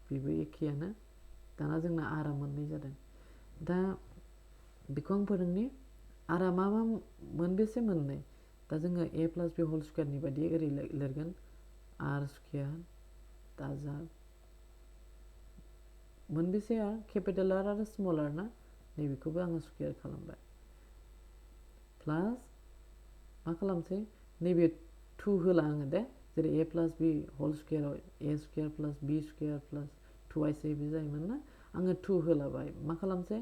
Speaker 1: बेबो एखेयानो दाना जोंना आरा मोननै जादों दा बेखौ आं फोरोंनि आरा मा मोनबेसे मोननै दा जोङो a + b होल स्क्वायरनि बायदि ओरै लिरगोन r स्क्वायर दाजाब मोनबेसे आर केपिटेल आर आरो स्मल आर ना नैबेखौबो आङो स्क्वायर खालामबाय प्लास मा खालामसै नैबे 2 होला आङो दे जेरै a + b होल स्क्वायराव a square + b square + 2ac बे जायोमोन ना आङो 2 होलाबाय मा खालामसै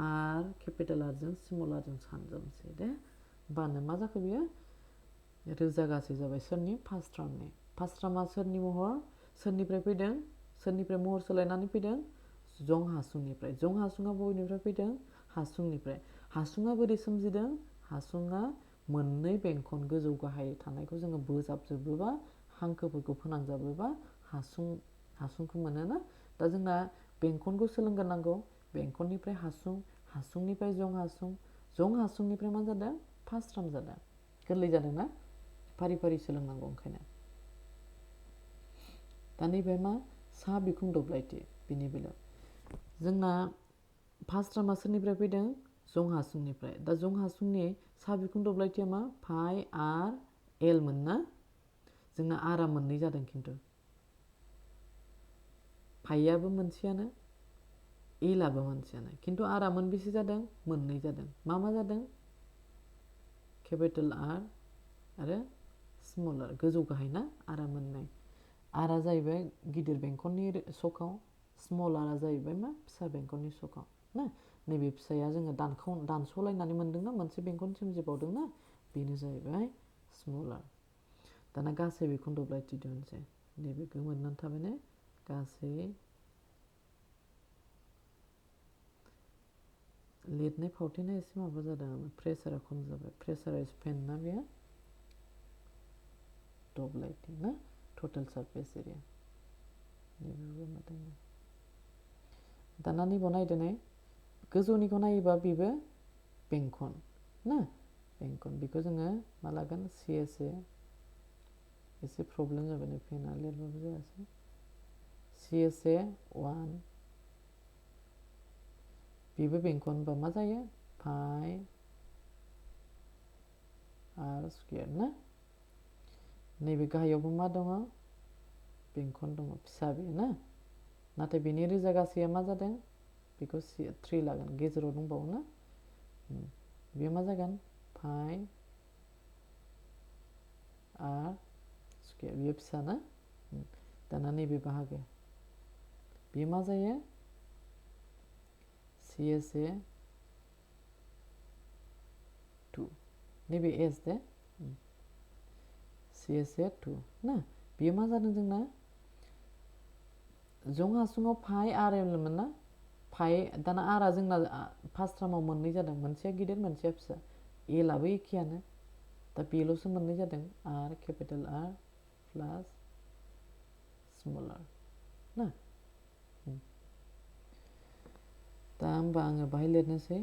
Speaker 1: आर केपिटेल आरजों स्मल आरजों सानजाबसै दे होमबानो मा जाखो बियो रोजा गासै जाबाय सोरनि फार्स्ट टार्मआ सोरनि महर सोरनिफ्राय फैदों सोरनिफ्राय महर सोलायनानै फैदों जं हासुंनिफ्राय जं हासुङा बबेनिफ्राय फैदों हासुङा बोरै सोमजिदों हासुङा मोननै बेंखन गोजौ गाहाय थानायखौ जोङो बोजाबजोबोबा हांखोफोरखौ फोनांजाबोबा हासुंखौ मोनोना दा जोंना बेंखनखौ सोलोंग्रोनांगौ बेंखननिफ्राय हासुंनिफ्राय जं हासुंनिफ्राय मा जादों फार्स्ट टार्म जादों गोरलै जादोंना फारि फारि सोलोंनांगौ ओंखायनो दा नैबे मा सा बिखुं दब्लायथि बिनि बेलायाव जोंना फार्स्ट टार्मआ सोरनिफ्राय फैदों जं हासुंनिफ्राय दा जं हासुंनि सा बिखुं दब्लायथिया मा फाइ आर एल मोन ना जोंना आरा मोननै जादों खिन्थु फाइयाबो मोनसेयानो एलाबो मोनसेयानो खिन्थु आरा मोनबेसे जादों मोननै जादों मा जादों केपिटेल आर आरो स्मल आर गोजौ गाहाय ना आरा मोननै आरा जाहैबाय गिदिर बेंखननि सकाव स्मल आरा जाहैबाय मा फिसा बेंखननि सकाव ना नैबे फिसाया जोङो दानस'लायनानै मोनदोंना मोनसे बेंखन सोमजिबावदोंना बेनो जाहैबाय स्मल आर दाना गासै बिखुं दब्लायथि दिहुनसै नैबेखौ मोननानै थाबाय ने गासै लिरनाय फावथेना एसे माबा जादों प्रेसारा खम जाबाय प्रेसारा स्पेन ना बेयो दब्लायथि ना टटेल सारफेस एरिया नैबेबो मोनदों दाना नैबाव नायदो नै गोजौनिखौ नायोबा बेबो बेंखन ना बेंखन बेखौ जोङो मा लागोन CSA एसे प्रब्लेम जाबाय नै पेना लिरबाबो जायासै CSA 1 बेबो बेंखन बा मा जायो फाइ आर स्क्वायर ना नैबे गाहायावबो मा दङ बेंखन दङ फिसा बेयो ना नाथाय बेनि रोजा गासैया मा जादों बेखौ 3 लागोन गेजेराव दंबावो ना बेयो मा जागोन पाइ आर स्क्वायर बेयो फिसा ना दाना नैबे बाहागो बेयो मा जायो CSA 2 नैबे एस दे CSA 2 ना बेयो मा जादों जोंना जं हासुङाव पाइ आर एलमोन ना पाइ दाना आरआ जोंना फार्स्ट टार्माव मोननै जादों मोनसेया गिदिर मोनसेया फिसा एलआबो एखेयानो दा बेल'सो मोननै जादों आर केपिटेल आर प्लास स्मल आर ना दा होमबा आङो बाहाय लिरनोसै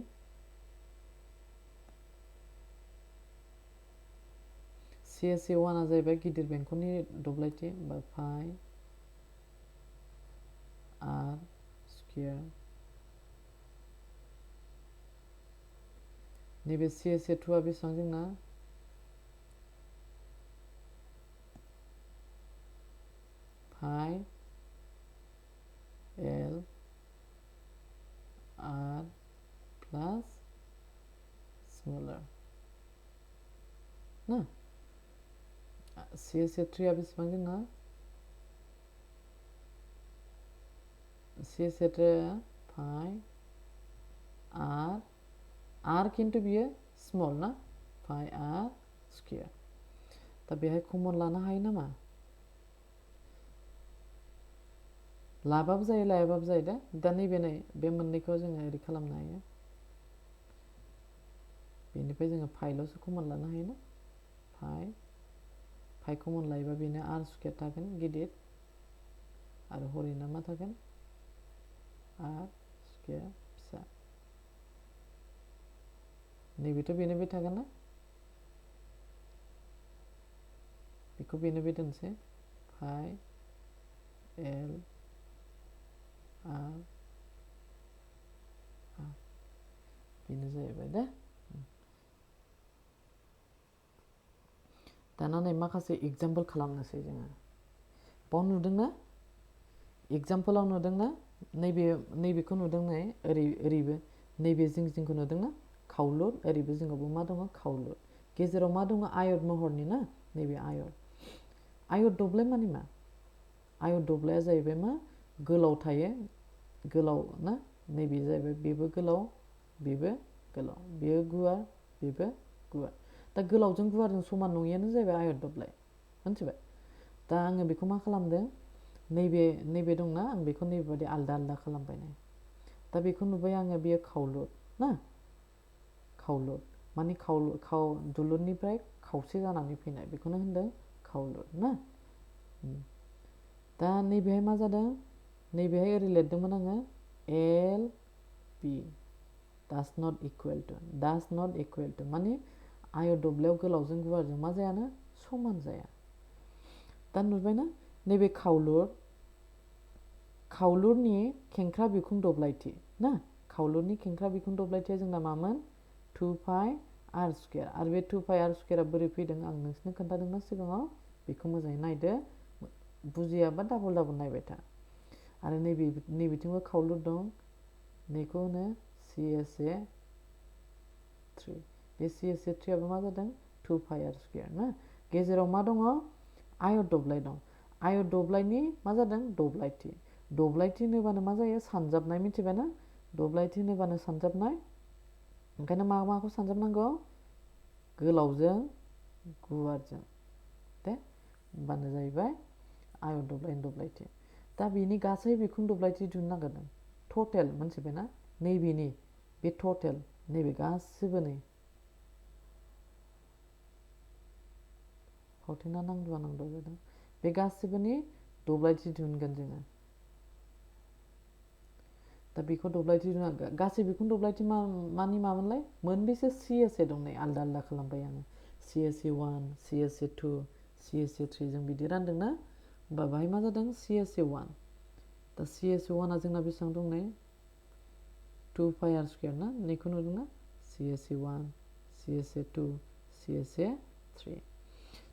Speaker 1: CSA 1 आ जाहैबाय गिदिर बेंखननि दब्लायथि बा पाइ आर स्क्वायर नैबे CSA 2 आ बेसेबां जोंना पाइ एल आर प्लास स्मल आर ना CSA 3 आ बेसेबां जोंना CSA 3 पाइ आर खिन्थु बियो स्मल ना पाइ आर स्क्वायर दा बेहाय कमन लानो हायो नामा लाबाबो जायो लायाबाबो जायो दा नैबे नै बे मोननैखौ जोङो ओरै खालामनो हायो बेनिफ्राय जोङो पाइल'सो कमन लानो हायो ना पाइ कमन लायोबा बेनो आर स्क्वायर थागोन गिदिर आरो हरैना मा थागोन आर स्क्वायर फिसा नैबेथ' बेनो बे थागोन ना बेखौ बेनो बे दोनसै पाइ एल आर बेनो जाहैबाय दा दाना नै माखासे एग्जाम्पल खालामनोसै जोङो बाव नुदोंना एग्जाम्पलाव नुदोंना नैबेखौ नुदों नै ओरैबो नैबे जिंखौ नुदोंना खावलुर ओरैबो जिङावबो मा दङ खावलुर गेजेराव मा दङ आयत महरनि ना नैबे आयत दब्लाय माने मा आयत दब्लाया जाहैबाय मा गोलाव थायो गोलाव ना नैबे जाहैबाय बेबो गोलाव बेबो गोलाव बेयो गुवार बेबो गुवार दा गोलावजों गुवारजों समान नङियानो जाहैबाय आयत दब्लाय मोनथिबाय दा आङो बेखौ मा खालामदों नैबे दंना आं बेखौ नैबे बायदि आलदा आलदा खालामबाय नै दा बेखौ नुबाय आङो बेयो खावलुर ना खावलुर माने दुलुरनिफ्राय खावसे जानानै फैनाय बेखौनो होनदों खावलुर ना दा नैबेहाय मा जादों नैबेहाय ओरै लिरदोंमोन आङो एल पि डास नट इकुवेल टु माने आयत दब्लायाव गोलावजों गुवारजों मा जायानो समान जाया दा नुबायना नैबे खावलुरनि खेंख्रा बिखुं दब्लायथि ना खावलुरनि खेंख्रा बिखुं दब्लायथिया जोंना मामोन 2 पाइ आर स्क्वायर आरो बे 2 पाइ आर स्क्वायरा बोरै फैदों आं नोंसोरनो खोन्थादोंना सिगाङाव बेखौ मोजाङै नायदो बुजियाबा डाबल नायबाय था आरो नैबेथिंबो खावलुर दं नैखौ होनो CSA 3 बे CSA 3 आबो मा जादों 2 पाइ आर स्क्वायर ना गेजेराव मा दङ आयत दब्लाय दं आयत दब्लायनि मा जादों दब्लायथि होनोबानो मा जायो सानजाबनाय मिथिबाय ना दब्लायथि होनोबानो सानजाबनाय ओंखायनो माखौ सानजाबनांगौ गोलावजों गुवारजों दे होमबानो जाहैबाय आयत दब्लायनि दब्लायथि दा बेनि गासै बिखुं दब्लायथि दिहुननो नागिरदों टटेल मोनथिबाय ना नैबेनि बे टटेल नैबे गासिबो नै फावथेना नांदुआ जादों बे गासिबोनि दब्लायथि दिहुनगोन जोङो दा बेखौ दब्लायथि गासै बिखुं दब्लायथि मानि मामोनलाय मोनबेसे CSA दं नै आलदा आलदा खालामबाय आङो CSA 1 CSA 2 CSA 3 जों बिदि रानदोंना होमबा बाहाय मा जादों CSA 1 दा CSA 1 आ जोंना बेसेबां दं नै 2 पाइ आर स्क्वायर ना नैखौ नुदोंना CSA 1 CSA 2 CSA 3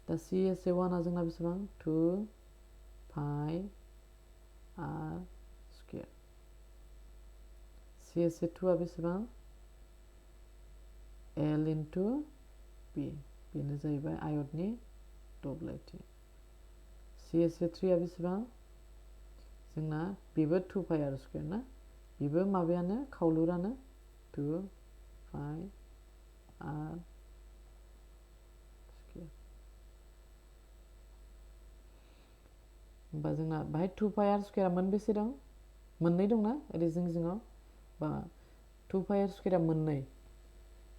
Speaker 1: दा CSA 1 आ जोंना बेसेबां 2 पाइ आर स्क्वायर CSA2 आ बेसेबां L इनटु B बेनो जाहैबाय आयतनि दब्लायथि CSA3 आ बेसेबां जोंना बेबो 2 पाइ आर स्क्वायर ना बेबो माबायानो खावलुरानो 2 पाइ आर स्क्वायर होमबा जोंना बाहाय 2 पाइ आर स्क्वायर मोनबेसे दं मोननै दंना ओरै जिङाव बा 2 पाइ आर स्क्वायर मोननै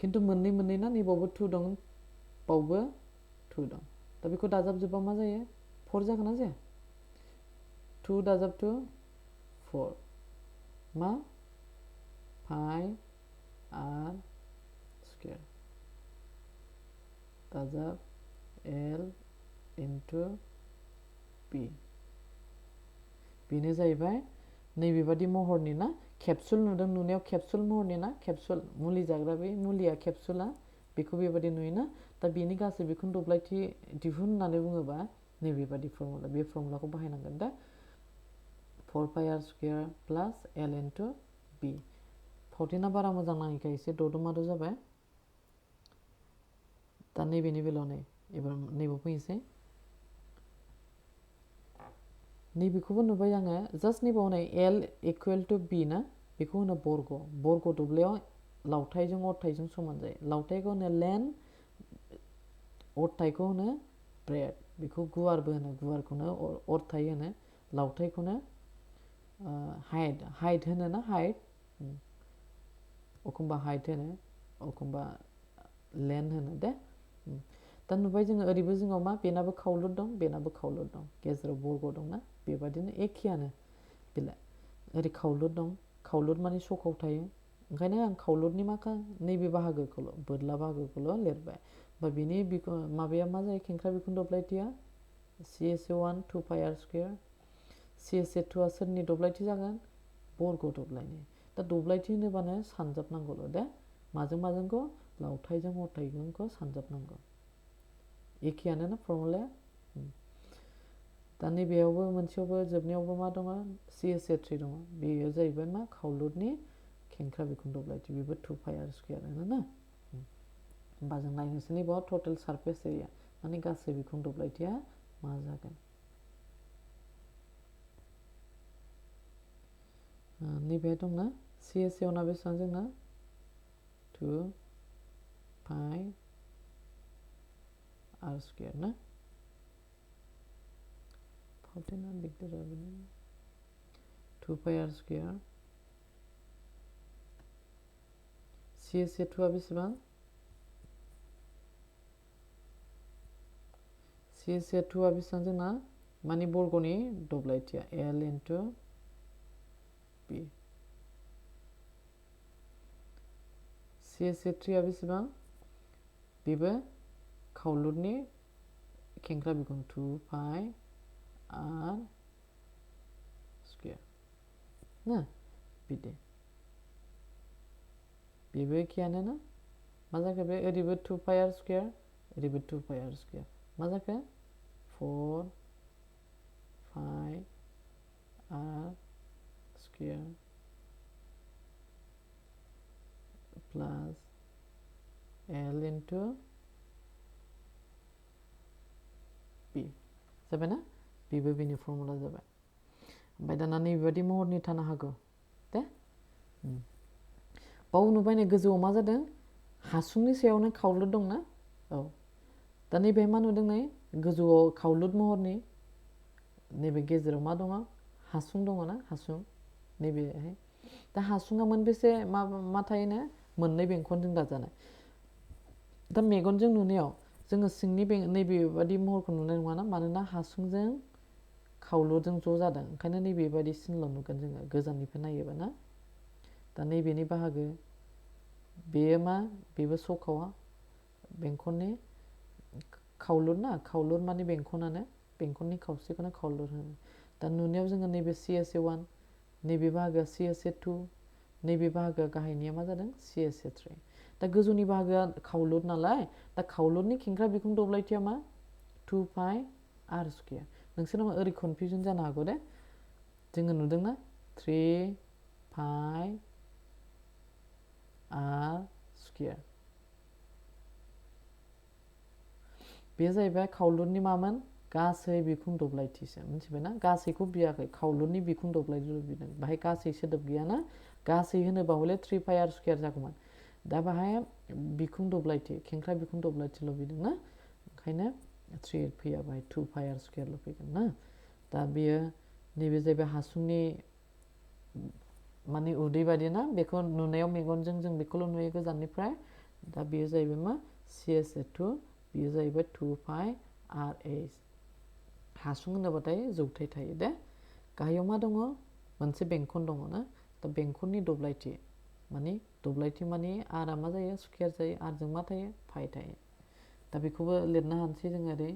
Speaker 1: खिन्थु मोननै ना नैबावबो 2 दं बावबो 2 दं दा बेखौ दाजाबजोबबा मा जायो 4 जागोन ना जाया 2 दाजाब 2 4 मा पाइ आर स्क्वायर दाजाब L इनटु B बेनो जाहैबाय नैबेबादि महरनि ना केप्सुल नुदों नुनायाव केप्सुल महरनि ना केप्सुल मुलि जाग्रा बे मुलिया केप्सुला बेखौ बेबादि नुयोना दा बेनि गासै बेखौनो दब्लायथि दिहुन होननानै बुङोबा नैबेबादि फर्मुला बे फर्मुलाखौ बाहायनांगोन दा 4 पाइ आर स्क्वायर प्लास L इनटु B फावथेना बारा मोजां नाङैखाय एसे ददमादो जाबाय दा नैबेनि बेलायाव नै एबार नैबेयाव फैनोसै नैबेखौबो नुबाय आङो जास्ट नैबाव नै L इकुवेल टु B ना बेखौ होनो बर्ग दब्लायाव लावथाइजों अरथाइजों समान जायो लावथाइखौ होनो लेन अरथाइखौ होनो ब्रेड बेखौ गुवारबो होनो गुवारखौनो अरथाइ होनो लावथाइखौनो हाइट होनो ना हाइट एखमबा हाइट होनो एखमबा लेन होनो दे दा नुबाय जोङो ओरैबो जोंनाव मा बेनाबो खावलुर दं बेनाबो खावलुर दं गेजेराव बर्ग दंना बेबादिनो एखेयानो बेलाय ओरै खावलुर दं खावलुर माने सखाव थायो ओंखायनो आं खावलुरनि माखा नैबे बाहागोखौल' बोरला बाहागोखौल' लिरबाय बा बिनि माबाया मा जायो खेंख्रा बिखुं दब्लायथिया CSA1 2 पाइ आर स्क्वायर CSA2 आ सोरनि दब्लायथि जागोन बर्ग दब्लायनि दा दब्लायथि होनोबानो सानजाबनांगौल' दे माजों माजोंखौ लावथाइजों अरथाइजोंखौ सानजाबनांगौ एखेयानो ना फर्मुलाया दा नैबेयावबो मोनसेयावबो जोबनायावबो मा दङ CSA3 दङ बेयो जाहैबाय मा खावलुरनि खेंख्रा बिखुं दब्लायथि बेबो 2 पाइ आर स्क्वायर ना होमबा जों नायनोसै नैबाव टटेल सारफेस एरिया माने गासै बिखुं दब्लायथिया मा जागोन नैबे दंना CSA ना बेसेबां जोंना 2 पाइ आर स्क्वायर ना फावथेना दिगदार जाबाय 2 पाइ आर स्क्वायर CSA2 आ बेसेबां CSA2 आ बेसेबां जोंना माने बर्गनि दब्लायथिया L इनटु B CSA3 आ बेसेबां बेबो खावलुरनि खेंख्रा बिखुं 2 पाइ आर स्क्वायर ना बिदि बेबो एखेयानो ना मा जाखो बे ओरैबो 2 पाइ आर स्क्वायर ओरैबो 2 पाइ आर स्क्वायर मा जाखो 4 पाइ आर स्क्वायर प्लास L इनटु B जाबाय ना बेबो बेनि फर्मुला जाबाय ओमफ्राय दाना नैबेबादि महरनि थानो हागौ दे बाव नुबाय नै गोजौआव मा जादों हासुंनि सायावनो खावलुर दंना औ दा नैबे मा नुदों नै गोजौआव खावलुर महरनि नैबे गेजेराव मा दङ हासुं दङ ना हासुं नैबेहाय दा हासुङा मोनबेसे मा थायोनो मोननै बेंखनजों दाजानाय दा मेगनजों नुनायाव जोङो सिंनि नैबेबादि महरखौ नुनाय नङाना मानोना हासुंजों खावलुरजों ज' जादों ओंखायनो नैबेबादि सिनल' नुगोन जोङो गोजाननिफ्राय नायोबा ना दा नैबेनि बाहागो बेयो मा बेबो सखावा बेंखननि खावलुर ना खावलुर माने बेंखनानो बेंखननि खावसेखौनो खावलुर होनो दा नुनायाव जोङो नैबे CSA1 नैबे बाहागोआ CSA2 नैबे बाहागोआ गाहायनिया मा जादों CSA3 दा गोजौनि बाहागोआ खावलुर नालाय दा खावलुरनि खेंख्रा बिखुं दब्लायथिया मा 2 पाइ आर स्क्वायर नोंसोरनाव ओरै कनफिउजन जानो हागौ दे जोङो नुदोंना 3 पाइ आर स्क्वायर बे जाहैबाय खावलुरनि मामोन गासै बिखुं दब्लायथिसो मिथिबायना गासैखौ बियाखै खावलुरनि बिखुं दब्लायथिल' बिदों बाहाय गासै सोदोब गैयाना गासै होनोबा हले 3 पाइ आर स्क्वायर जागौमोन दा बाहाय बिखुं दब्लायथि खेंख्रा बिखुं दब्लायथिल' बिदों ना ओंखायनो 3 फैया बाहाय 2 पाइ आर स्क्वायरल' फैगोन ना दा बेयो नैबे जाहैबाय हासुंनि माने उदै बायदि ना बेखौ नुनायाव मेगनजों जों बेखौल' नुयो गोजाननिफ्राय दा बेयो जाहैबाय मा CSA2 बेयो जाहैबाय 2 पाइ आर एच हासुं होनोबाथाय जौथाय थायो दे गाहायाव मा दङ मोनसे बेंखन दङ ना दा बेंखननि दब्लायथि माने आरआ मा जायो स्क्वायर जायो आरजों मा थायो पाइ थायो दा बेखौबो लिरनो हानोसै जों ओरै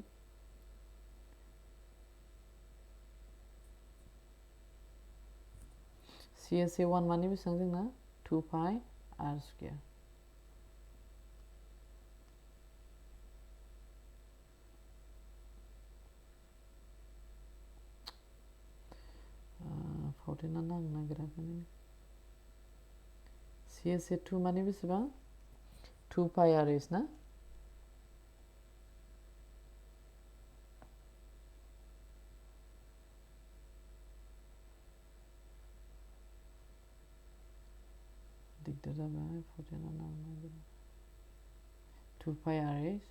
Speaker 1: CSA1 माने बेसेबां जोंना 2 पाइ आर स्क्वायर 14 नांनो नागिराखै CSA2 माने बेसेबां 2 पाइ आर एच ना दिगदार जाबाय 14 नांनो नागिरा 2 पाइ आर एच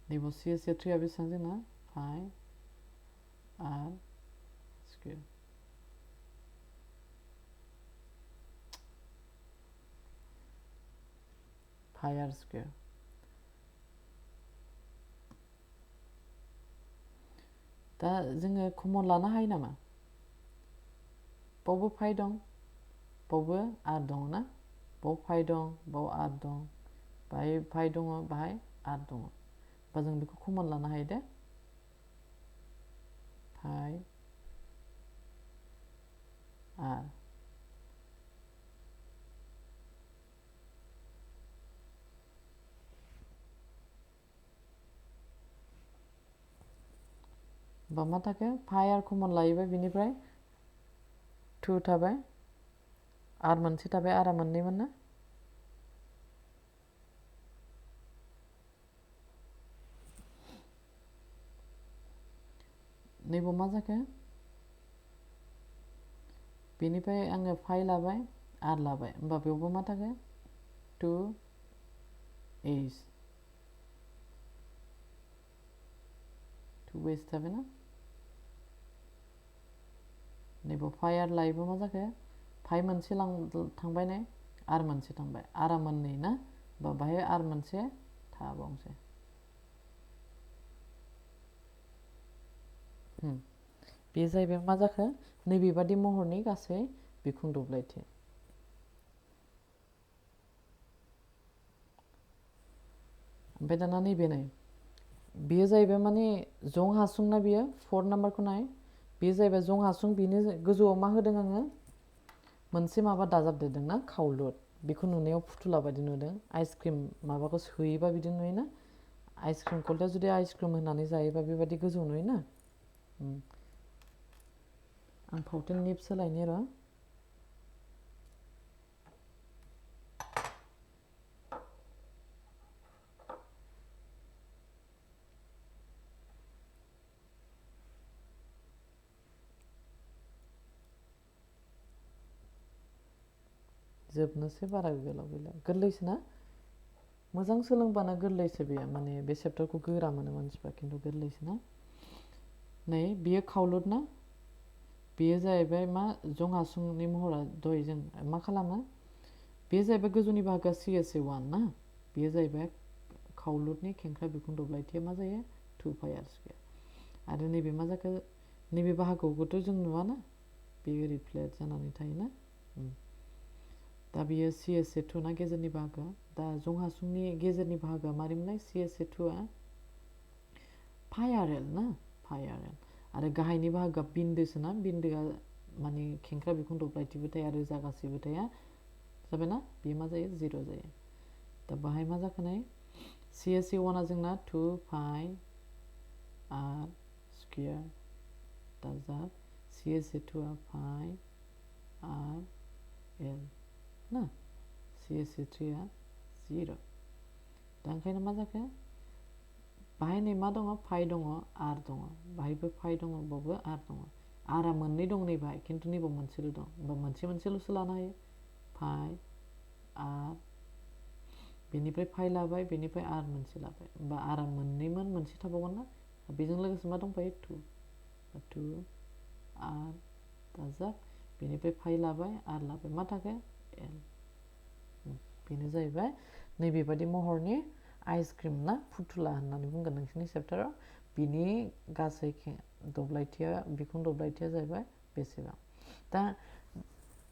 Speaker 1: नैबाव CSA3 आ बेसेबां जोंना पाइ आर स्क्वायर पाइ आर स्क्वायर दा जोङो कमन लानो हायो नामा बावबो पाइ दं बावबो आर दं ना बाव पाइ दं बाव आर दं बाहाय पाइ दङ बाहाय आर दङ बा जों बेखौ कमन लानो हायो दे पाइ आर बा मा थाखो पाइ आर कमन लायोबा बिनिफ्राय 2 थाबाय आर मोनसे थाबाय आरआ मोननैमोन ना नैबाव मा जाखो बेनिफ्राय आङो पाइ लाबाय आर लाबाय होमबा बेयावबो मा थाखो 2 एच 2 एच थाबाय ना नैबाव पाइ आर लायोबा मा जाखो पाइ मोनसे थांबाय ने आर मोनसे थांबाय आरआ मोननै ना बा बाहाय आर मोनसे थाबावनोसै बे जाहैबाय मा जाखो नैबेबादि महरनि गासै बिखुं दब्लायथि ओमफ्राय दाना नैबे नाय बेयो जाहैबाय माने जं हासुं ना बियो 4 नाम्बारखौ नाय बेयो जाहैबाय जं हासुं बेनि गोजौआव मा होदों आङो मोनसे माबा दाजाबदेरदों ना खावलुर बेखौ नुनायाव फुथुला बायदि नुदों आइसक्रिम माबाखौ सोयोबा बिदि नुयोना आइसक्रिम खलथायाव जुदि आइसक्रिम होनानै जायोबा बेबायदि गोजौ नुयोना आं फावथेन निब सोलायनि र' जोबनोसै बारा गोलाव गैला गोरलैसो ना मोजां सोलोंबानो गोरलैसो बेयो माने बे चेप्टारखौ गोरा मोनो मानसिफ्रा खिन्थु गोरलैसो ना नै बियो खावलुर ना बेयो जाहैबाय मा जं हासुंनि महरा दहाय जों मा खालामो बेयो जाहैबाय गोजौनि बाहागोआ CSA1 ना बेयो जाहैबाय खावलुरनि खेंख्रा बिखुं दब्लायथिया मा जायो 2 पाइ आर स्क्वायर आरो नैबे मा जाखो नैबे बाहागोखौथ' जों नुवाना बेयो ओरै फ्लेट जानानै थायोना दा बियो CSA2 ना गेजेरनि बाहागोआ दा जं हासुंनि गेजेरनि बाहागोआ मारैमोनलाय CSA2 आ पाइ आर एल ना पाइ आर एल आरो गाहायनि बाहागोआ बिन्दोसो ना बिन्दोआ माने खेंख्रा बिखुं दब्लायथिबो थाया रोजा गासैबो थाया जाबायना बेयो मा जायो 0 जायो दा बाहाय मा जाखो नाय CSA1 आ जोंना 2 पाइ r square दाजाब CSA2 पाई r l ना CSA3 0 दा ओंखायनो मा जाखो बाहाय नै मा दङ पाइ दङ r दङ बाहायबो पाइ दङ बावबो r दङ r आ मोननै दं नै बाहाय खिन्थु नैबाव मोनसेल' दं होमबा मोनसेल'सो लानो हायो पाइ r बेनिफ्राय पाइ लाबाय बेनिफ्राय r मोनसे लाबाय होमबा r आ मोननैमोन मोनसे थाबावगोन ना बेजों लोगोसे मा दंफायो 2 r दाजाब बेनिफ्राय पाइ लाबाय r लाबाय मा थाखो l बेनो जाहैबाय नैबेबादि महरनि आइसक्रिम ना फुथुला होननानै बुंगोन नोंसोरनि चेप्टाराव बिनि गासै दब्लायथिया बिखुं दब्लायथिया जाहैबाय बेसेबां दा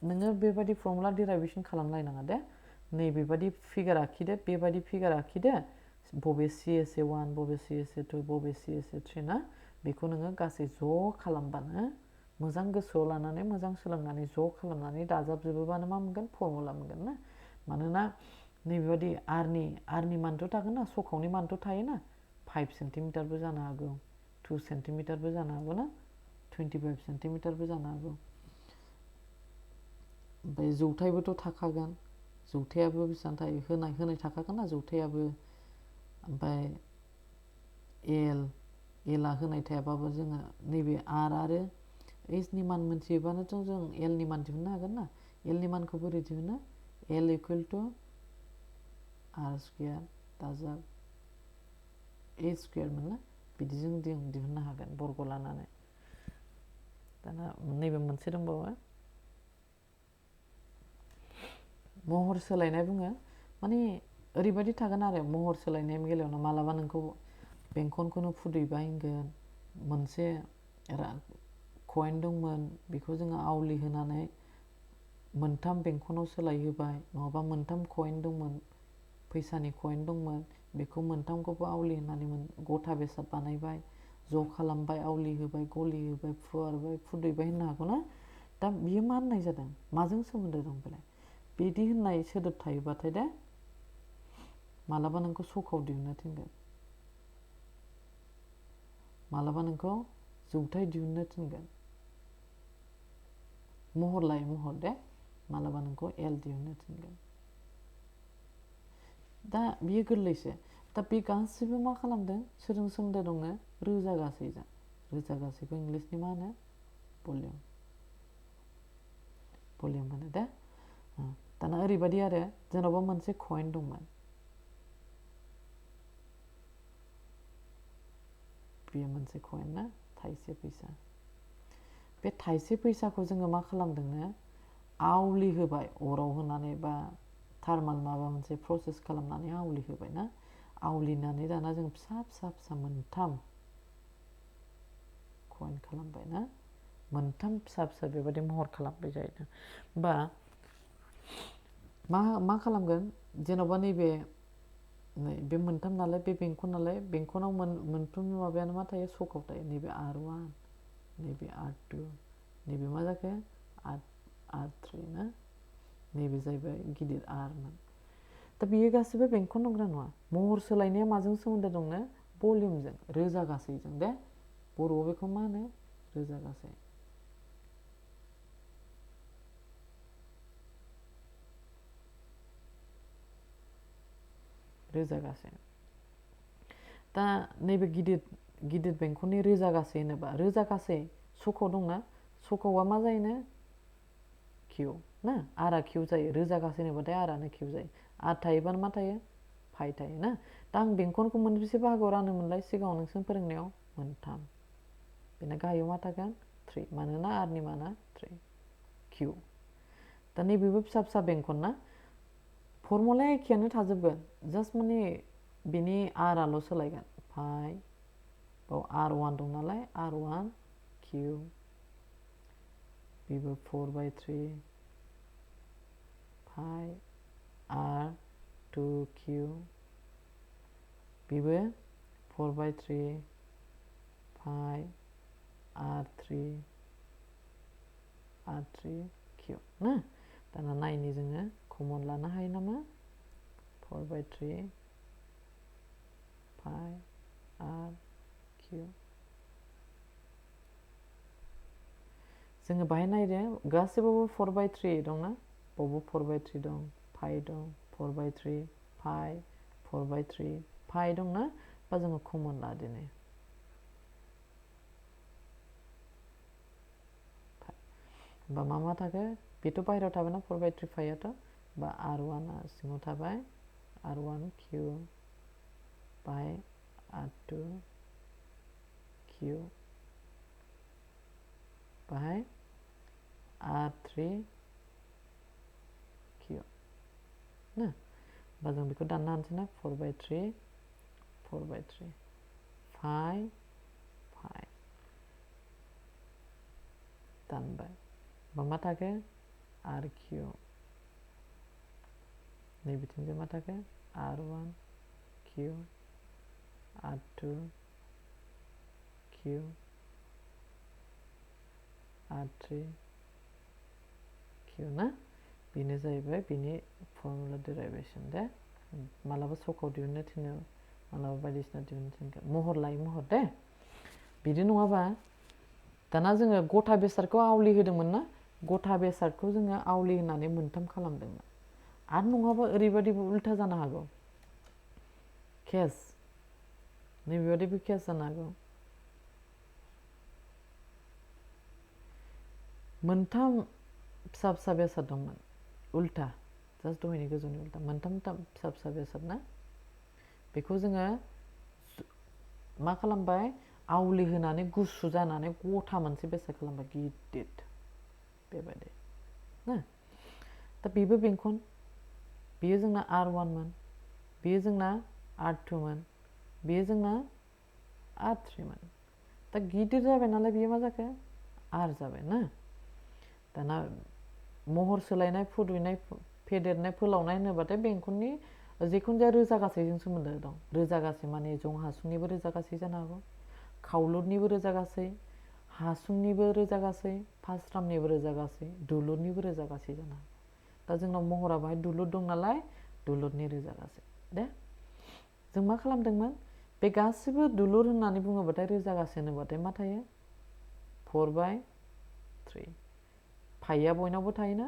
Speaker 1: नोङो बेबादि फर्मुला डेराइभेसन खालामलायनाङा दे नैबेबादि फिगार आखिदो बेबादि फिगार आखिदो बबे CSA1 बबे CSA2 बबे CSA3 ना बेखौ नोङो गासै ज' खालामबानो मोजां गोसोआव लानानै मोजां सोलोंनानै ज' खालामनानै दाजाबजोबोबानो मा मोनगोन फर्मुला मोनगोन ना मानोना नैबेबादि आरनि मानथ' थागोन ना सखावनि मानथ' थायोना 5 सेन्टिमिटारबो जानो हागौ 2 सेन्टिमिटारबो जानो हागौ ना 25 सेन्टिमिटारबो जानो हागौ ओमफ्राय जौथाइबोथ' थाखागोन जौथायाबो बेसेबां थायो होनाय थाखागोन ना जौथायाबो ओमफ्राय एलआ होनाय थायाबाबो जोङो नैबे आर आरो एसनि मान मोनथियोबानोथ' जों एलनि मान दिहुननो हागोन ना एलनि मानखौ बोरै दिहुनो L equal to r square दाजाब a स्क्वायर मोनना बिदिजों जों दिहुननो हागोन बर्ग लानानै दाना नैबे मोनसे दंबावो महर सोलायनाय बुङो माने ओरैबायदि थागोन आरो महर सोलायनायनि बेलायावनो मालाबा नोंखौ बेंखनखौनो फुदैबाय होनगोन मोनसे कइन दंमोन बेखौ जोङो आवलि होनानै मोनथाम बेंखनाव सोलायहोबाय नङाबा मोनथाम कइन दंमोन फैसानि कइन दंमोन बेखौ मोनथामखौबो आवलि होनानै गथा बेसाद बानायबाय ज' खालामबाय आवलि होबाय गलि होबाय फुवारबाय फुदैबाय होननो हागौ ना दा बियो मा होननाय जादों माजों सोमोन्दो दं बेलाय बिदि होननाय सोदोब थायोबाथाय दे मालाबा नोंखौ सखाव दिहुननो थिनगोन मालाबा नोंखौ जौथाइ दिहुननो थिनगोन महर लायै महर दे मालाबा नोंखौ एल दिहुननो थिनगोन दा बियो गोरलैसो दा बे गासिबो मा खालामदों सोरजों सोमोन्दो दंनो रोजा गासैजों रोजा गासैखौ इंलिसनि मा होनो भलिउम होनो दे दाना ओरैबायदि आरो जेन'बा मोनसे कइन दंमोन बेयो मोनसे कइन ना थाइसे फैसा बे थाइसे फैसाखौ जोङो मा खालामदोंनो आवलि होबाय अराव होनानै बा थार्माल माबा मोनसे प्रसेस खालामनानै आवलि होबाय ना आवलिनानै दाना जों फिसा फिसा फिसा मोनथाम कइन खालामबाय ना मोनथाम फिसा फिसा बेबायदि महर खालामबाय जाहैदों बा मा खालामगोन जेन'बा नैबे मोनथाम नालाय बे बेंखन नालाय बेंखनाव मोनफ्रोमबो माबायानो मा थायो सकाव थायो नैबे R1 नैबे R2 नैबे मा जाखो R3 ना नैबे जाहैबाय गिदिर R मोन दा बेयो गासिबो बेंखन नंगौना नङा महर सोलायनाया माजों सोमोन्दो दंनो भलिउमजों रोजा गासैजों दे बर'आव बेखौ मा होनो रोजा गासै रोजा गासै दा नैबे गिदिर बेंखननि रोजा गासै होनोबा रोजा गासै सकाव दंना सकावा मा जायोनो किउ ना आरआ किउ जायो रोजा गासै होनोबाथाय आरआनो किउ जायो आर थायोबानो मा थायो पाइ थायो ना दा आं बेंखनखौ मोनबेसे बाहागोआव रानोमोनलाय सिगाङाव नोंसोर फोरोंनायाव मोनथाम बेना गाहायाव मा थागोन 3 मानोना आरनि माना 3 किउ दा नैबेबो फिसा फिसा बेंखन ना फर्मुलाया एखेयानो थाजोबगोन जास्ट माने बिनि आरआल' सोलायगोन पाइ बाव R1 दं नालाय R1 किउ बेबो 4/3 पाइ R2 किउ बेबो 4/3 पाइ R3 किउ ना दाना नायनि जोङो कमन लानो हायो नामा 4/3 पाइ R किउ जोङो बाहाय नायदो गासैबावबो 4/3 दंना बावबो 4/3 दं पाइ दं 4/3 पाइ 4/3 पाइ दंना बा जोङो कमन लादिनि बा मा थाखो बेथ' बाहेरायाव थाबायना 4/3 पाइयाथ' बा R1 आ सिङाव थाबाय R1 Q बाय R2 Q बाहाय R3 Q ना बा जों बेखौ दानना होनसै ना 4/3 पाइ दानबाय बा मा थाखो RQ नै बिथिंजाय मा थाखो R1 Q R2 Q R3 Q ना बेनो जाहैबाय बिनि फर्मुला डेराइभेसन दे मालाबा सकाव दिहुननो थिनो मालाबा बायदिसिना दिहुननो थिनगोन महर लायै महर दे बिदि नङाबा दाना जोङो गथा बेसादखौ आवलि होदोंमोन ना गथा बेसादखौ जोङो आवलि होनानै मोनथाम खालामदोंमोन आरो नङाबा ओरैबायदिबो उल्था जानो हागौ केस नैबेबायदिबो केस जानो हागौ मोनथाम फिसा फिसा बेसाद दंमोन उल्था जास्ट दहायनि गोजौनि उल्था मोनथाम फिसा फिसा बेसाद ना बेखौ जोङो मा खालामबाय आवलि होनानै गुसु जानानै गथा मोनसे बेसाद खालामबाय गिदिर बेबायदि ना दा बेबो बेंखन बेयो जोंना R1 मोन बेयो जोंना R2 मोन बेयो जोंना R3 मोन दा गिदिर जाबाय नालाय बेयो मा जाखो R जाबाय ना दाना महर सोलायनाय फुदुंनाय फेदेरनाय फोलावनाय होनोबाथाय बेंखननि जिखुनु जाया रोजा गासैजों सोमोन्दो दं रोजा गासै माने जं हासुंनिबो रोजा गासै जानो हागौ खावलुरनिबो रोजा गासै हासुंनिबो रोजा गासै फास्रामनिबो रोजा गासै दुलुरनिबो रोजा गासै जानो हागौ दा जोंनाव महरा बाहाय दुलुर दं नालाय दुलुरनि रोजा गासै दे जों मा खालामदोंमोन बे गासिबो दुलुर होननानै बुङोबाथाय रोजा गासै होनोबाथाय मा थायो 4/3 पाइया बयनावबो थायोना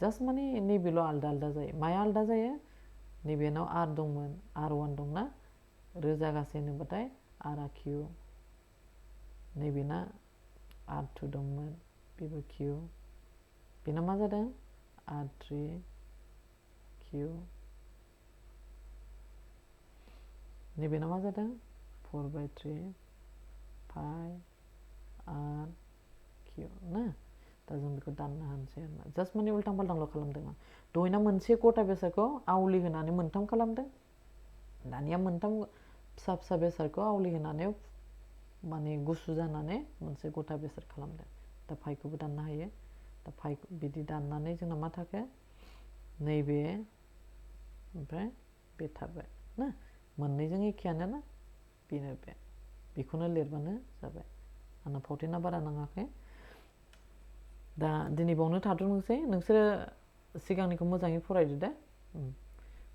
Speaker 1: जास्ट माने नैबेल' आलदा आलदा जायो माया आलदा जायो नैबेनाव R दंमोन R1 दंना रोजा गासै होनोबाथाय RQ नैबेना R2 दंमोन बेबो Q बेना मा जादों R3 Q नैबेना मा जादों 4/3 पाइ R Q ना दा जों बेखौ दाननो हानोसै आरोना जास्ट माने उल्टां फाल्टांल' खालामदों आं दहायना मोनसे गथा बेसादखौ आवलि होनानै मोनथाम खालामदों दानिया मोनथाम फिसा फिसा बेसादखौ आवलि होनानै माने गुसु जानानै मोनसे गथा बेसाद खालामदों दा पाइखौबो दाननो हायो दा पाइ बिदि दाननानै जोंना मा थाखो नैबे ओमफ्राय बे थाबाय ना मोननैजों एखेयानो ना बेनो बेखौनो लिरबानो जाबाय आंना फावथेना बारा नाङाखै दा दिनै बावनो थाथ'नोसै नोंसोरो सिगांनिखौ मोजाङै फरायदो दे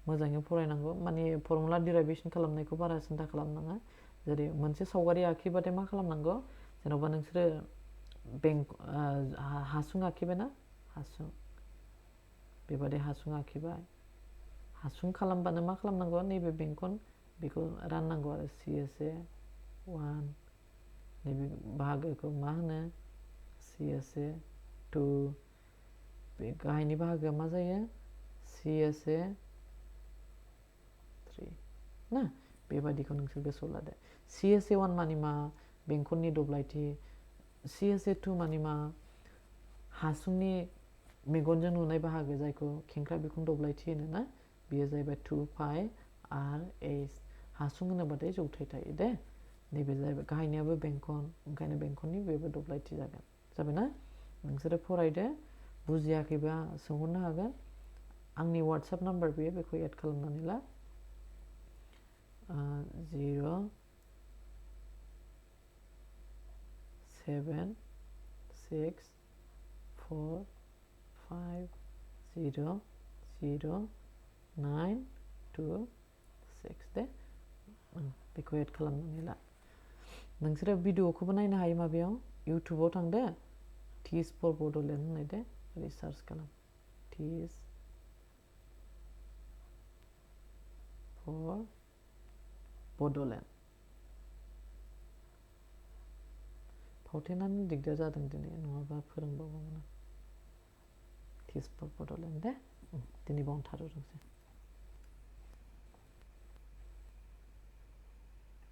Speaker 1: मोजाङै फरायनांगौ माने फर्मुला डेराइभेसन खालामनायखौ बारा सिन्था खालामनाङा जेरै मोनसे सावगारि आखिबाथाय मा खालामनांगौ जेन'बा नोंसोरो हासुं आखिबाय ना हासुं बेबादि हासुं आखिबाय हासुं खालामबानो मा खालामनांगौ नैबे बेंखन बेखौ राननांगौ आरो CSA 1 नैबे बाहागोखौ मा होनो CSA 2 बे गाहायनि बाहागोआ मा जायो CSA 3 ना बेबादिखौ नोंसोर गोसोआव लादो CSA 1 मानि मा बेंखननि दब्लायथि CSA 2 मानि मा हासुंनि मेगनजों नुनाय बाहागो जायखौ खेंख्रा बिखुं दब्लायथि होनो ना बेयो जाहैबाय 2 पाइ RH हासुं होनोबाथाय जौथाय थायो दे नैबे जाहैबाय गाहायनियाबो बेंखन ओंखायनो बेंखननि बेबो दब्लायथि जाबाय ना नोंसोरो फरायदो बुजियाखैबा सोंहरनो हागोन आंनि वाट्सएप नाम्बार बेयो बेखौ एड खालामनानै ला 076450926 दे बेखौ एड खालामनानै ला नोंसोरो भिडिअखौबो नायनो हायो माबायाव इउटुबाव थांदो टिज फर बड'लेण्ड होननायदो ओरै सार्च खालाम टिज फर बड'लेण्ड फावथेनानो दिगदार जादों दिनै नङाबा फोरोंबावगौमोन आं टिज फर बड'लेण्ड दे दिनै बावनो थाद'दोंसै